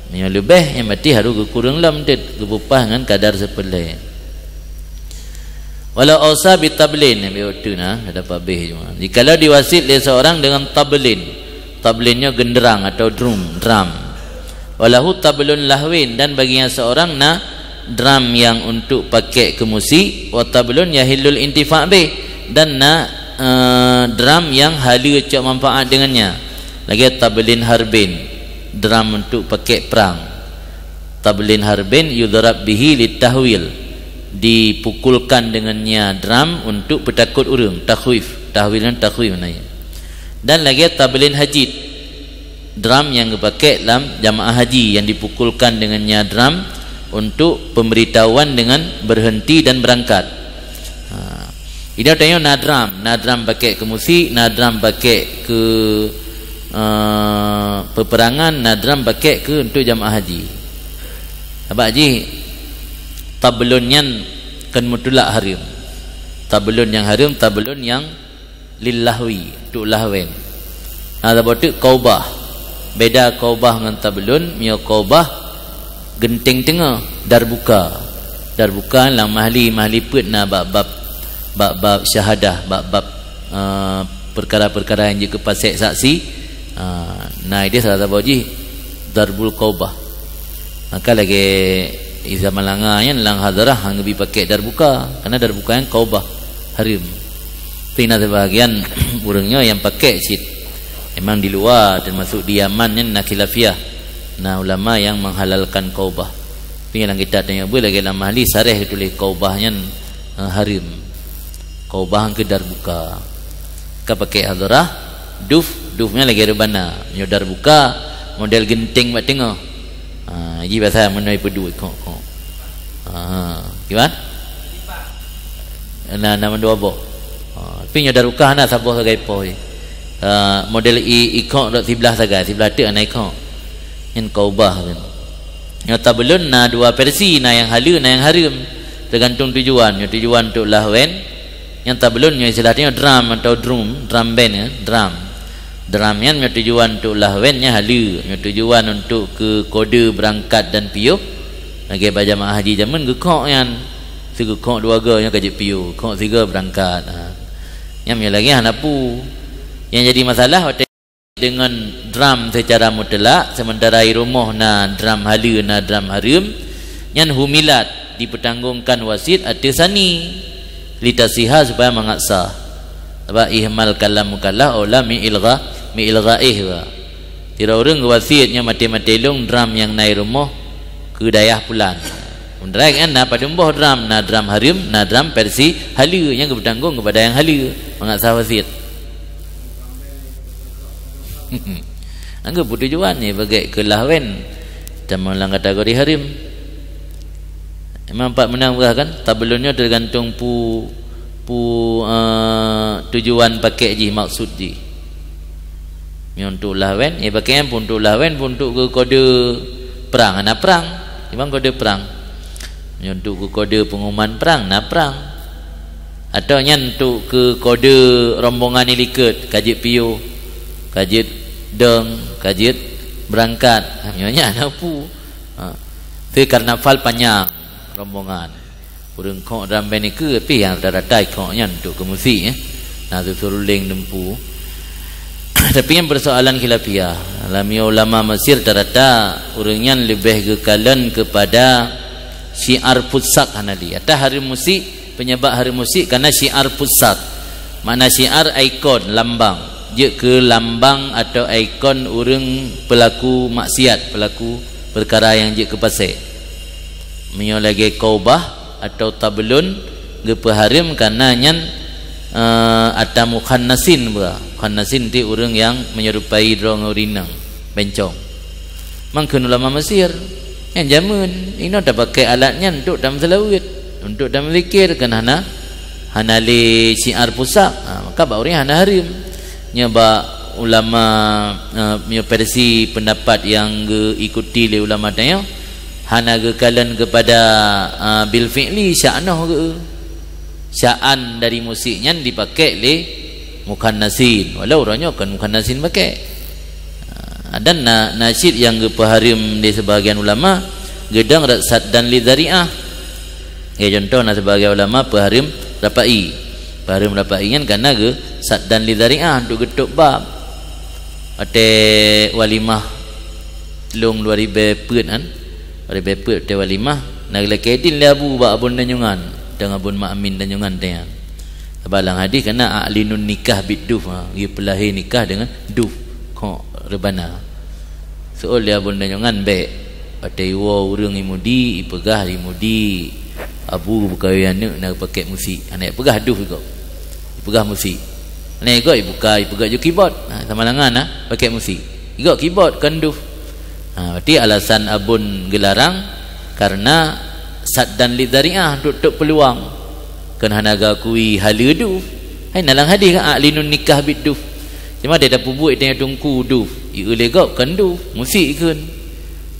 Meunyoe leubeh, nyan berarti harôh geukureueng lom teut, geupeupah ngon kadar seupeurlhèe. Walau ausa bi tablin, nyang biôh tu na, ka dapat beh cuma. Jikalau diwasiet lé seurang deungon tablin. Tablin nyoe genderang atau drum, drum. Walahu tablun lahwin, dan bagi nyang seurang na drum nyang untuk pakèk keu musik, wa tablun yahillul intifa' bih, dan na, eh, drum nyang haleue cok manfaat deungon nyan. Lagèe tablin harbin, drum untuk pakèk prang. Tablin harbin yudharab bihi litahwil, dipukulkan deungon nya drum untuk peutakot ureueng, takhwif, tahwil nyan takhwif makna nya. Dan lagèe tablin hajit, drum nyang geupakèk lam jamaah haji, nyang dipukulkan deungon nya drum untuk pemberitahuan dengan berhenti dan berangkat. Ha. Inoe tanyoe na drum, na drum pakèk keu musik, na drum pakèk keu, eh, peperangan, na drum pakèk keu untuk jamaah haji. Sabab jih tablon nyan kon mutulak hareuem. Tablon nyang hareuem, tablon nyang lil lahwi, untuk lahwen. Na saboh teuk qaubah. Beda qaubah ngon tablon, meunyoe qaubah Geunteng teungoh, darbuka. Darbuka lam mahli, mahli peuet na bab-bab, bab-bab syahadah, bab-bab, eh, peukara-peukara nyang jeuet keu pasék saksi. Ah, na idéh salah saboh jih darbul qaubah. Maka lagée Isa Malanga nyan lam hadarah han geubi pakék darbuka, karena darbuka nyan qaubah, hareuem. Tapi na sebahagian ureuëng nyoe nyang pakék cit. Memang di luwa, teumasuk di Yaman nyan na khilafiah. Na ulama nyang menghalalkan qaubah. Tapi lam kitab tanyoe beuh lagée lam mahli sareh geutuléh qaubah nyan, eh, hareuem. Qaubah keu darbuka. Ka pakék hadarah, duf, duf nyan lagée reubana. Nyoe darbuka, model geunteng bak teungoh. Ha, ji basa meunoe peuduek kok, kok. Ha, kiban? Na, na mandua boh. Ha, tapi nyoe darukah na saboh sagai poh. Ha, model i, ikok dok siblah sagai, siblah teuk na ikok. Nyan qaubah tu. Nyoe tablon na dua versi, na nyang haleue, na nyang hareuem. Teugantung tujuan. Nyoe tujuan untuk lahwen. Nyang tablon nyoe istilah nyoe drum atau drum, drum band ya, drum. Drum nyan nyoe tujuan untuk lahwen nyan haleue, nyoe tujuan untuk keu kode beurangkat dan piôh. Lagée bak jamaah haji jameun geukok nyan. Sigeukok dua goe nyoe ka jeuet piôh, kok sigoe beurangkat. Ha. Nyan nyoe lagée hana pu. Nyang jadi masalah watée deungon drum seucara mutlak, sementara i rumoh na drum haleue, na drum hareuem, nyan humilat, dipeutanggongkan wasiet ateueh sani, litasiha, supaya mangat sah. Sabab ihmal kalam mukallaf aula mi ilgha, mi ilghaih ba. Sidroe ureuëng geuwasiet nyoe maté-maté lôn drum nyang na i rumoh keu dayah pulan. Sementara nyan na padum boh drum, na drum hareuem, na drum versi haleue nyang geupeutanggong keupada nyang haleue, mangat sah wasiet. Anggeup peutujuan nyoe bagét keu lahwen, teuma lam kategori hareuem. Memang pat meunang beurah kan? Tablon nyoe teugantung pu, pu, eh, tujuan pakék jih, maksud jih. Nyoe untuk lahwen, eh, pakék nyan pun untuk lahwen, pun untuk keu kode perang, hana perang. Memang kode perang. Nyoe untuk keu kode pengumuman perang, na perang. Atau nyan untuk keu kode rombongan nyang likot, ka jeuet piôh, ka jeuet dong, ka jeuet beurangkat. Ha, nyoe nyan na pu. Ha. Tapi karnaval panyang rombongan. Ureuëng kok drum band nikeue, tapi nyang rata-rata ikok nyan untuk keu musik, eh. Na susuruling dempu. Tapi nyan persoalan khilafiyah. Lam ulama Mesir rata-rata ureuëng nyan leubeh geukalon keupada syiar fusak hana lé. Atah hareuem musik, penyebab hareuem musik karena syiar fusak. Makna syiar ikon, lambang. Jeuet keu lambang atau ikon ureuëng pelaku maksiat, pelaku peukara nyang jeuet keu pasék. Meunyoe lagée qaubah atau tablon geupeuhareuem karena nyan, eh, ata mukhannasin ba. Mukhannasin ti ureuëng nyang menyerupai droe ngon ureuëng inong, bencong. Mangkheun ulama Mesir, nyang jameun, inoe tapakék alat nyan untuk tameuseulaweuet, untuk tameuzikir, keu hana, hana lé syiar fusak. Ha, maka bak ureuëng hana hareuem. Nyoe bak ulama, eh, nyoe versi pendapat nyang geuikuti lé ulama tanyoe, hana geukalon keupada, eh, bil fi'li, sya'noh geu. Sya'an dari musik nyan dipakék lé mukhannasin, walau uroe nyoe kon mukhannasin pakék. Ah, dan na, na cit nyang geupeuhareuem lé sibagian ulama, geudong rot saddan li dzari'ah. Lagée contoh na sibagian ulama peuhareuem rapa'i. Peuhareuem rapa'i nyan kana geu saddan li dzari'ah, untuk geutôb bab. Watée walimah lôn dua ribée peuet kan, dua ribée peuet watée walimah, na geulakée idin lé abu bak abon Tanjongan, dong abon Mak Amin Tanjongan teuh nyan. Sabab lam hadis kana a'linun nikah bid duf, ha, geupeulahé nikah deungon duf, kok reubana. Seuôt lé abon Tanjongan bék, watée iwoe ureuëng i Mudi, ipeugah i Mudi, abu beukawé aneuëk na geupakék musik. Hana ipeugah duf igob. Ipeugah musik. Hana igob ibuka, ipeugah ju kibot. Ha, sama langan na pakék musik. Igob kibot kon duf. Ha, berarti alasan abon geularang karena saddan li dzari'ah, untuk tôb peuluang. Kon hana geuakui haleue duf. Hai na lam hadis kan, a'linun nikah bid duf. Cuma dia tapeubuet dia teungku duf. Ieu lé gob kon duf, musik ikheun.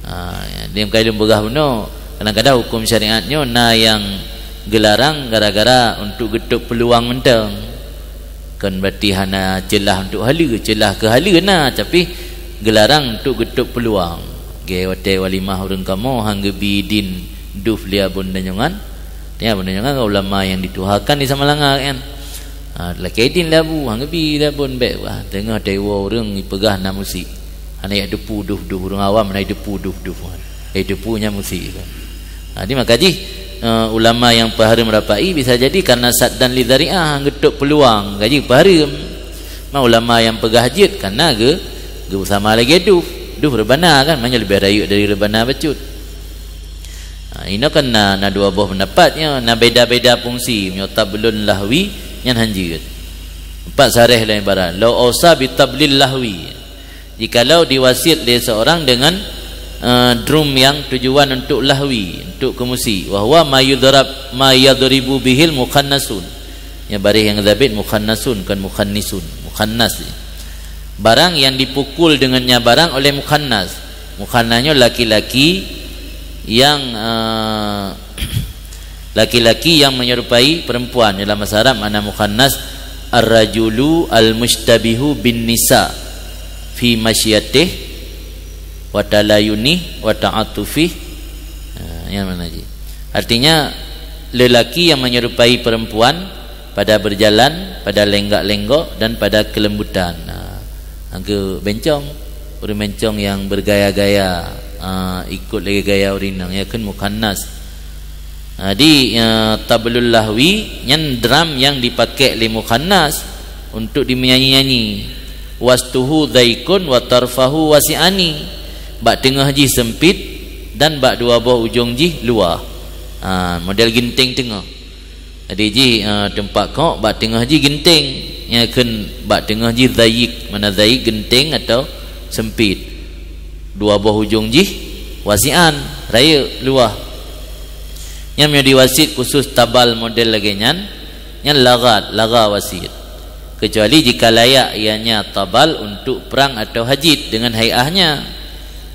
Ha, dia meukai lôn peugah bunoe. Kadang-kadang huköm syariat nyoe na nyang geularang gara-gara untuk geutôb peuluang mantong. Kon berarti hana ceulah untuk haleue, ceulah keu haleue na, tapi geularang untuk geutôb peuluang. Lagèe watèe walimah ureueng kamoe han geubi idin duf lé abon dan nyongan. Teuh abon dan nyongan ulama nyang dituhakan di Samalanga kan. Ha, lakèe idin lé abu, han geubi lé abon bèk bah. Teungoh teuwoe ureueng ipeugah na musik. Hana jak teupeue duf-duf, ureueng awam hana jak teupeue duf-duf. Jak teupeue nyan musik. Ha, di maka jih, eh, ulama nyang peuhareuem rapai bisa jadi karena saddan li dzari'ah, han geutôp peuluang, ka jih peuhareuem. Ma ulama nyang peugah jeuet karena geu-, geu sama lagèe duf. Duf reubana kan, maknanya leubeh rayeuk dari reubana bacut. Ha, inoe kan na, na dua boh pendapat nyoe, na beda-beda fungsi. Meunyoe tablun lahwi nyan han jeuet. Empat sareh lom ibarat. Lau ausa bi tablil lahwi. Jikalau diwasiet lé seorang dengan, eh, drum yang tujuan untuk lahwi, untuk keu musik. Wa huwa ma yudrab, ma yadribu bihil mukhannasun. Ya, baréh nyang zabit mukhannasun, bukan mukhannisun. Mukhannas. Barang yang dipukul dengannya barang oleh mukhannas. Mukhannas nyoe laki-laki yang, eh, laki-laki yang menyerupai perempuan. Dalam bahasa Arab makna mukhannas, ar-rajulu al-musytabihu bin nisa fi masyatih wa talayunih wa ta'atufih. Ha, nyan makna jih. Artinya, lelaki yang menyerupai perempuan pada berjalan, pada lenggak-lenggok, dan pada kelembutan. Ha, angka bencong, ureueng bencong yang bergaya-gaya, ha, ikut lagèe gaya ureueng inong, nyan kheun mukhannas. Ha, di, ha, tablul lahwi, nyan drum yang dipakai lé mukhannas untuk dimenyanyi-nyanyi. Wastuhu dhaikun wa tarfahu wasi'ani. Bak teungoh jih sempit dan bak dua boh ujong jih luwah. Ha, model ginting teungoh. Jadi jih, eh, teumpat kok bak teungoh jih ginting, nyan kheun bak teungoh jih dhayik, makna dhayik ginting atau sempit. Dua boh ujong jih wasi'an, rayeuk, luwah. Nyan meunyoe diwasiet khusus tabal model lagèe nyan, nyan lagha, lagha wasiet. Kecuali jika layak ianya tabal untuk perang atau hajit dengan hai'ahnya.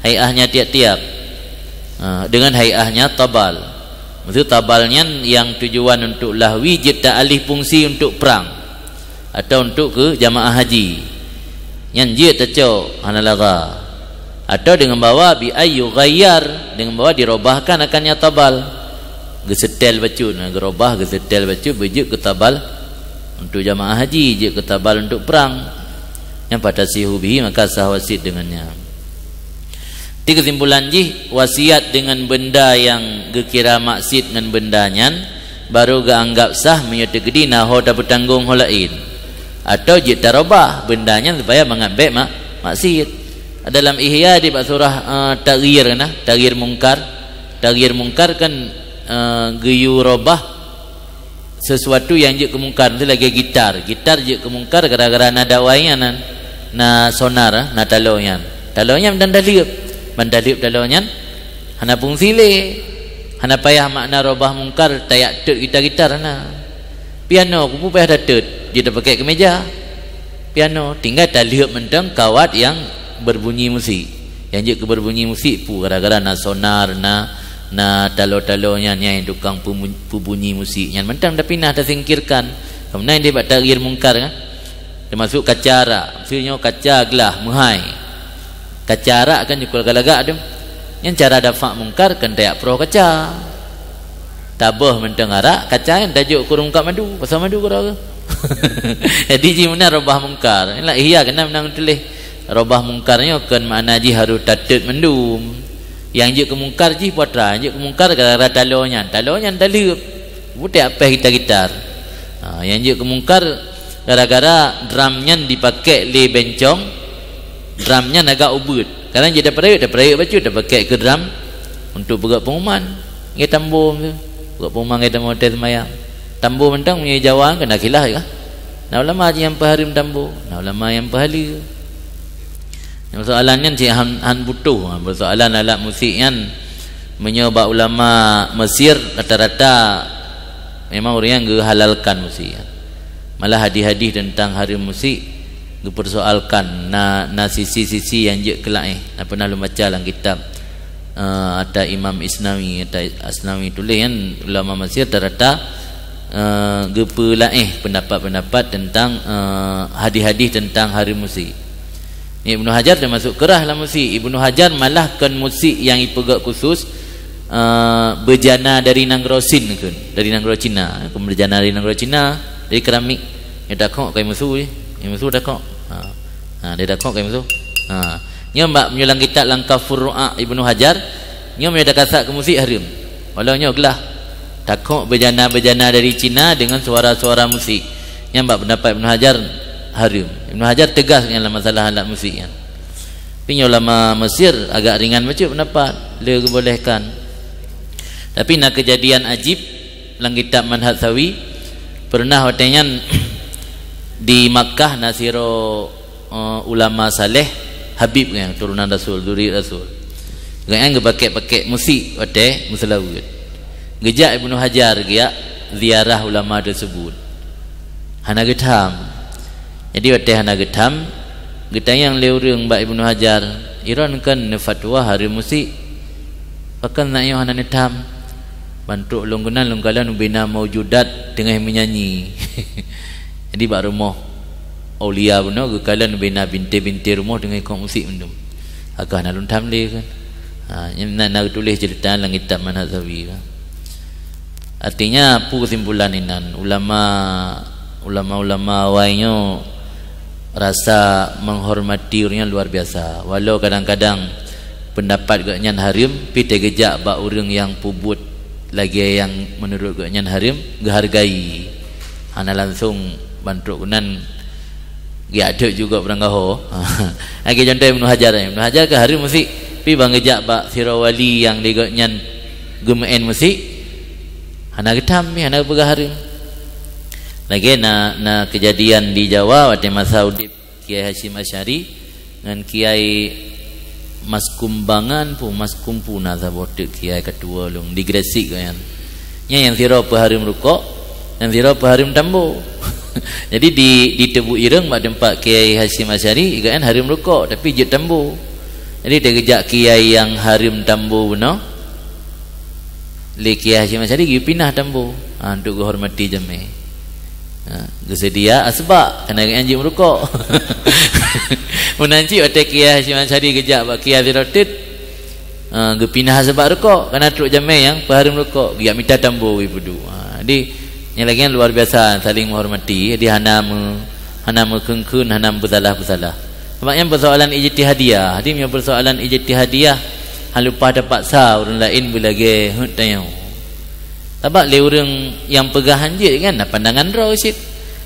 Hai'ahnya tiap-tiap. Ha, dengan hai'ahnya tabal. Maksud tabal nyan yang tujuan untuk lahwi jeuet ta alih fungsi untuk perang atau untuk keu jamaah haji. Nyan jeuet tacok, hana lagha. Atau dengan bawa bi ay yughayyar, dengan bawa dirobahkan akannya tabal. Geusetel bacut, nah, geurobah, geusetel bacut, beujeuet keu tabal untuk jamaah haji, jeuet keu tabal untuk perang. Nyan fatasihu bihi, maka sah wasiet dengannya. Ti keusimpulan jih, wasiat dengan benda nyang geukira maksiet ngon benda nyan baru geuanggap sah meunyoe teukeudi na ho tapeutanggong ho laén, atau jeuet tarobah benda nyan supaya mangat bèk mak-, maksiet. Dalam Ihya di bak surah, eh, Taghyir na, Taghyir Mungkar. Taghyir Mungkar kan, eh, geuyue robah sesuatu nyang jeuet keu mungkar, miseu lagèe gitar. Gitar jeuet keu mungkar gara-gara na dawai nyan, na, na sonar, na taloe nyan. Taloe nyan ban taleueb. Ban taleueb taloe nyan hana fungsi lé. Hana payah makna robah mungkar tajak teut gitar-gitar, hana. Piano, keupeue payah tateut, jeuet tapakék keu meuja. Piano, tinggai taleueb mantong kawat nyang berbunyi musik. Nyang jeuet keu berbunyi musik peue, gara-gara na sonar, na, na taloe-taloe nyan, nyan tukang peumu-, peubunyi musik nyan mantong tapinah, tasingkirkan. Keumudian di bak Taghyir Mungkar kan, teumasuk kaca arak, maksudnya kaca glah meuhai. Kaca arak kan jukul galak-galak tu. Nyan cara dafa mungkar kan tajak proh kaca. Taboh mantong arak, kaca nyan tajok keu ureueng mungkar madu, pasang madu keudroe. Jadi jih meunan robah mungkar. Inilah Ihya keunan meunan tuléh. Robah mungkar nyoe kon makna jih harôh tateut mandum. Nyang jeuet keu mungkar jih peue atra, nyang jeuet keu mungkar gara-gara taloe nyan. Taloe nyan taleueb. Butek apeh gitar-gitar. Ha, nyang jeuet keu mungkar gara-gara drum nyan dipakék lé bencong, drum nyan agak ubeuet. Kadang jeuet tapeurayeuk, tapeurayeuk bacut, tapakék keu drum untuk peugöt pengumuman. Ngon tambo tu. Peugöt pengumuman ngon tambo watèe seumayang. Tambo mantong meunyoe Jawa kan na khilaf kah? Na ulama nyang peuhareuem tambo, na ulama nyang peuhaleue. Persoalan nyan cit han, han butoh. Ha, persoalan alat musik nyan, meunyoe bak ulama Mesir rata-rata memang ureueng nyang geuhalalkan musik. Malah hadih-hadih teuntang hareuem musik geupersoalkan, na, na sisi-sisi nyang jeuet keu laén. Na pernah lôn baca lam kitab, eh, ata Imam Isnawi, ata Asnawi tuléh nyan, ulama Mesir rata-rata, eh, geupeulaén pendapat-pendapat teuntang, eh, hadih-hadih teuntang hareuem musik. Ibnu Hajar teumasuk keurah lam musik. Ibnu Hajar malah kon musik nyang ipeugét khusus, eh, beujana dari nanggroe Sin kheun, dari nanggroe Cina. Kon beujana dari nanggroe Cina, dari keramik. Nyoe takok kai musu, eh. Kai musu takok. Ha. Ha, dia takok kai musu. Ha. Nyoe bak meunyoe lam kitab Langkah Furu'a Ibnu Hajar, nyoe meunyoe takasak keu musik hareuem. Walau nyoe glah. Takok beujana-beujana dari Cina dengan suara-suara musik. Nyan bak pendapat Ibnu Hajar hareuem. Ibnu Hajar tegas nyan lam masalah alat musik nyan. Tapi nyoe ulama Mesir agak ringan bacut pendapat, le geubolehkan. Tapi na keujadian ajib lam kitab Manhaj Sawi, pernah watée nyan di Makkah na sidroe eh, ulama saleh, habib nyan, turunan rasul, duri rasul. Gobnyan geupakek-pakek musik watée meuseulaweuet. Geujak Ibnu Hajar geujak ziarah ulama tersebut. Hana geutham. Jadi watée hana geutham, geutanyong lé ureuëng bak Ibnu Hajar, "Iron kon neufatwa hareuem musik? Pakon na nyoe hana neutham?" Ban trok lôn keunan lôn kalon ubena maujudat teungoh meunyanyi. Jadi bak rumoh aulia bunoe geukalon ubena bintéh-bintéh rumoh teungoh ikot musik mandum. Haka hana lôn tham lé kan. Ha, nyan na, na geutuléh ceurita lam kitab Manhaj Sawi kan. Artinya, peue keusimpulan inan? Ulama, ulama-ulama awai nyoe rasa menghormati ureuëng nyan luar biasa. Walau kadang-kadang pendapat gobnyan hareuem, pi teugeujak bak ureuëng nyang peubuet lagée nyang meunurot gobnyan hareuem, geuhargai. Hana langsong ban trok keunan geujak deuek juga beurangkaho. Lagée contoh Ibnu Hajar, Ibnu Hajar ka hareuem musik, pi ban geujak bak sidroe wali nyang lé gobnyan geumeu'en musik, hana geutham pi, hana geupeugah hareuem. Lagée na, na keujadian di Jawa watée masa udeb Kiai Hasyim Asy'ari ngon Kiai Mas Kumbangan pu, Mas Kumpu na saboh teuk kiai ketua lôn di Gresik nyan. Nyan nyang sidroe peuhareuem rukok, nyang sidroe peuhareuem tambo. Jadi di, di Teubuk Ireng bak teumpat Kiai Hasyim Asy'ari, gobnyan hareuem rukok tapi jeuet tambo. Jadi teugeujak kiai nyang hareuem tambo bunoe, lé Kiai Hasyim Asy'ari geupinah tambo, ha, untuk geuhormati jamé. Ha, geuseudia asbak, keunan gobnyan jeuet meurukok. Meunan cit watée Kiai Hasyim Asy'ari geujak bak Kiai Siratit, ha, geupinah asbak rukok, keunan trok jamé nyang peuhareuem rukok, geujak mita tambo geupeuduek. Ha, jadi, nyan lagée nyan luar biasa saling menghormati, jadi hana me-, hana meukheun-kheun, hana meupeusalah-peusalah. Sabab nyan persoalan ijtihadiyah. Jadi, meunyoe persoalan ijtihadiyah, hana leupah tapaksa ureuëng laén beulagée heuet tanyoe. Sabab lé ureuëng nyang peugah hanjeuet kan na pandangan droe cit.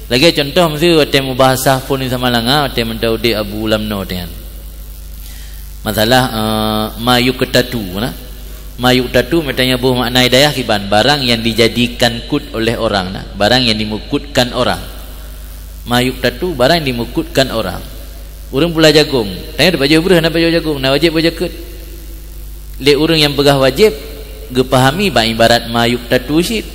Lagée contoh, meuseu watée meubahasa phon di Samalanga, watée mantong udeb Abu Lamno nyan. Masalah, eh, ma yuqtatu, nah. Ma yuqtatu, maknanya boh makna hidayah kiban, barang yang dijadikan kut oleh orang, nah. Barang yang dimukutkan orang. Ma yuqtatu, barang yang dimukutkan orang. Ureuëng pula jagong, tanyoe tapajoh breueh, hana pajoh jagong, na wajéb boh jakeuet. Lé ureuëng nyang peugah wajéb, geupahami bak ibarat ma yuqtatu cit.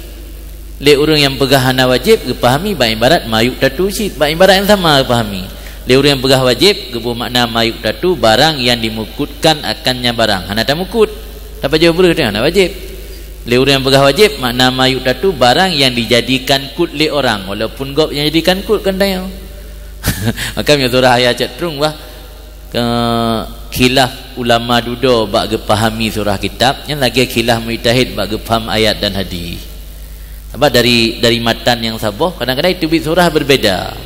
Lé ureuëng nyang peugah hana wajéb, geupahami bak ibarat ma yuqtatu cit, bak ibarat nyang sama geupahami. Lé ureuëng nyang peugah wajéb, geuboh makna ma yuqtatu, barang nyang dimukutkan akannya barang. Hana tamukut. Tapajoh breueh teuh hana wajéb. Lé ureuëng nyang peugah wajéb, makna ma yuqtatu, barang nyang dijadikan kut lé orang, walaupun gob nyang jadikan kut kon tanyoe. Maka meunyoe surah ayat cak trung bah, ke khilaf ulama dudoe bak geupahami surah kitab, nyan lagée khilaf mujtahid bak geupaham ayat dan hadis. Sabab dari, dari matan nyang saboh, kadang-kadang teubiet surah berbeda.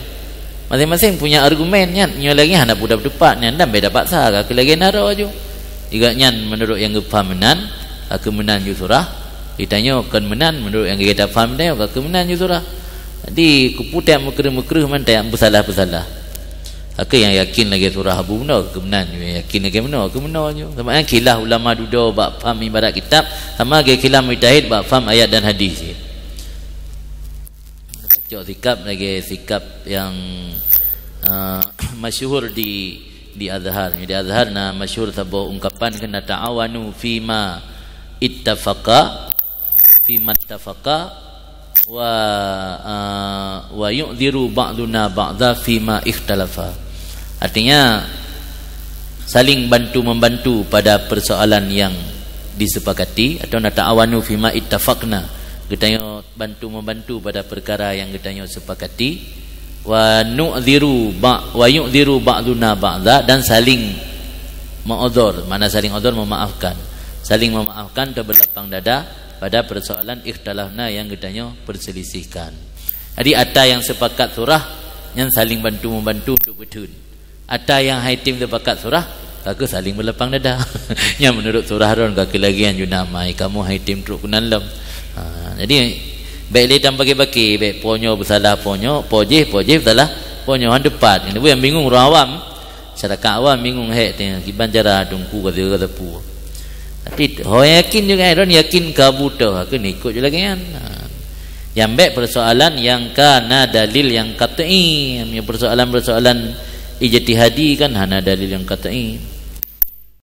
Masing-masing punya argumen nyan, nyoe lagée hana peue teupat nyan, dan beda paksa, ka keu lagée naro ju. Juga nyan meunurot nyang geupaham meunan, ka keu meunan ju surah. Geutanyoe kon meunan, meunurot nyang gata paham tanyoe, ka keu meunan ju surah. Jadi, keupeue tajak meukreueh-meukreueh, man tajak peusalah-peusalah. Ka keu nyang yakin lagée surah Abu bunoe, ka keu meunan ju, nyang yakin lagée bunoe, ka keu bunoe ju. Sabab nyan khilaf ulama dudoe bak paham ibarat kitab, sama lagée khilaf mujtahid bak paham ayat dan hadis. Cok sikap lagée sikap nyang, eh, masyhur di, di Azhar. Di Azhar na masyhur saboh ungkapan kheun, "Ta'awanu fima ittafaqa, fima ittafaqa, wa, eh, wa yu'dziru ba'duna ba'dha fima ikhtalafa." Artinya, saling bantu-membantu pada persoalan yang disepakati, atau "Nata'awanu fima ittafaqna." Geutanyoe bantu-membantu pada perkara nyang geutanyoe sepakati, Wa nu'dziru ba-, wa yu'dziru ba'duna ba'dza, dan saling meu'udzur. Makna saling udzur, memaafkan. Saling memaafkan atau berlapang dada pada persoalan ikhtilafna yang geutanyoe perselisihkan. Jadi, ata nyang sepakat surah, nyan saling bantu-membantu untuk beutreun. Ata nyang hai tem sepakat surah, ka kheueh saling berlapang dada. Nyan menurut surah ron, ka kheueh lagèe nyan juna amai, kamoe hai tem trok keunan lom. Ha, jadi, bèk lé tam bagi-bagi, bèk po nyoe beusalah po nyoe, po jéh, po jéh beusalah po nyoe, han teupat. Nyan nyang bingung ureueng awam. Masyarakat awam bingung, "Hék, teuh, kiban cara teungku ka sira sapeue." Tapi ho yakin juga, eh, ron yakin ka buta, ha, keuneuk ikut je lagèe nyan. Ha. Nyang bèk persoalan nyang ka na dalil nyang qat'i. Meunyoe persoalan-persoalan ijtihadi kan hana dalil nyang qat'i.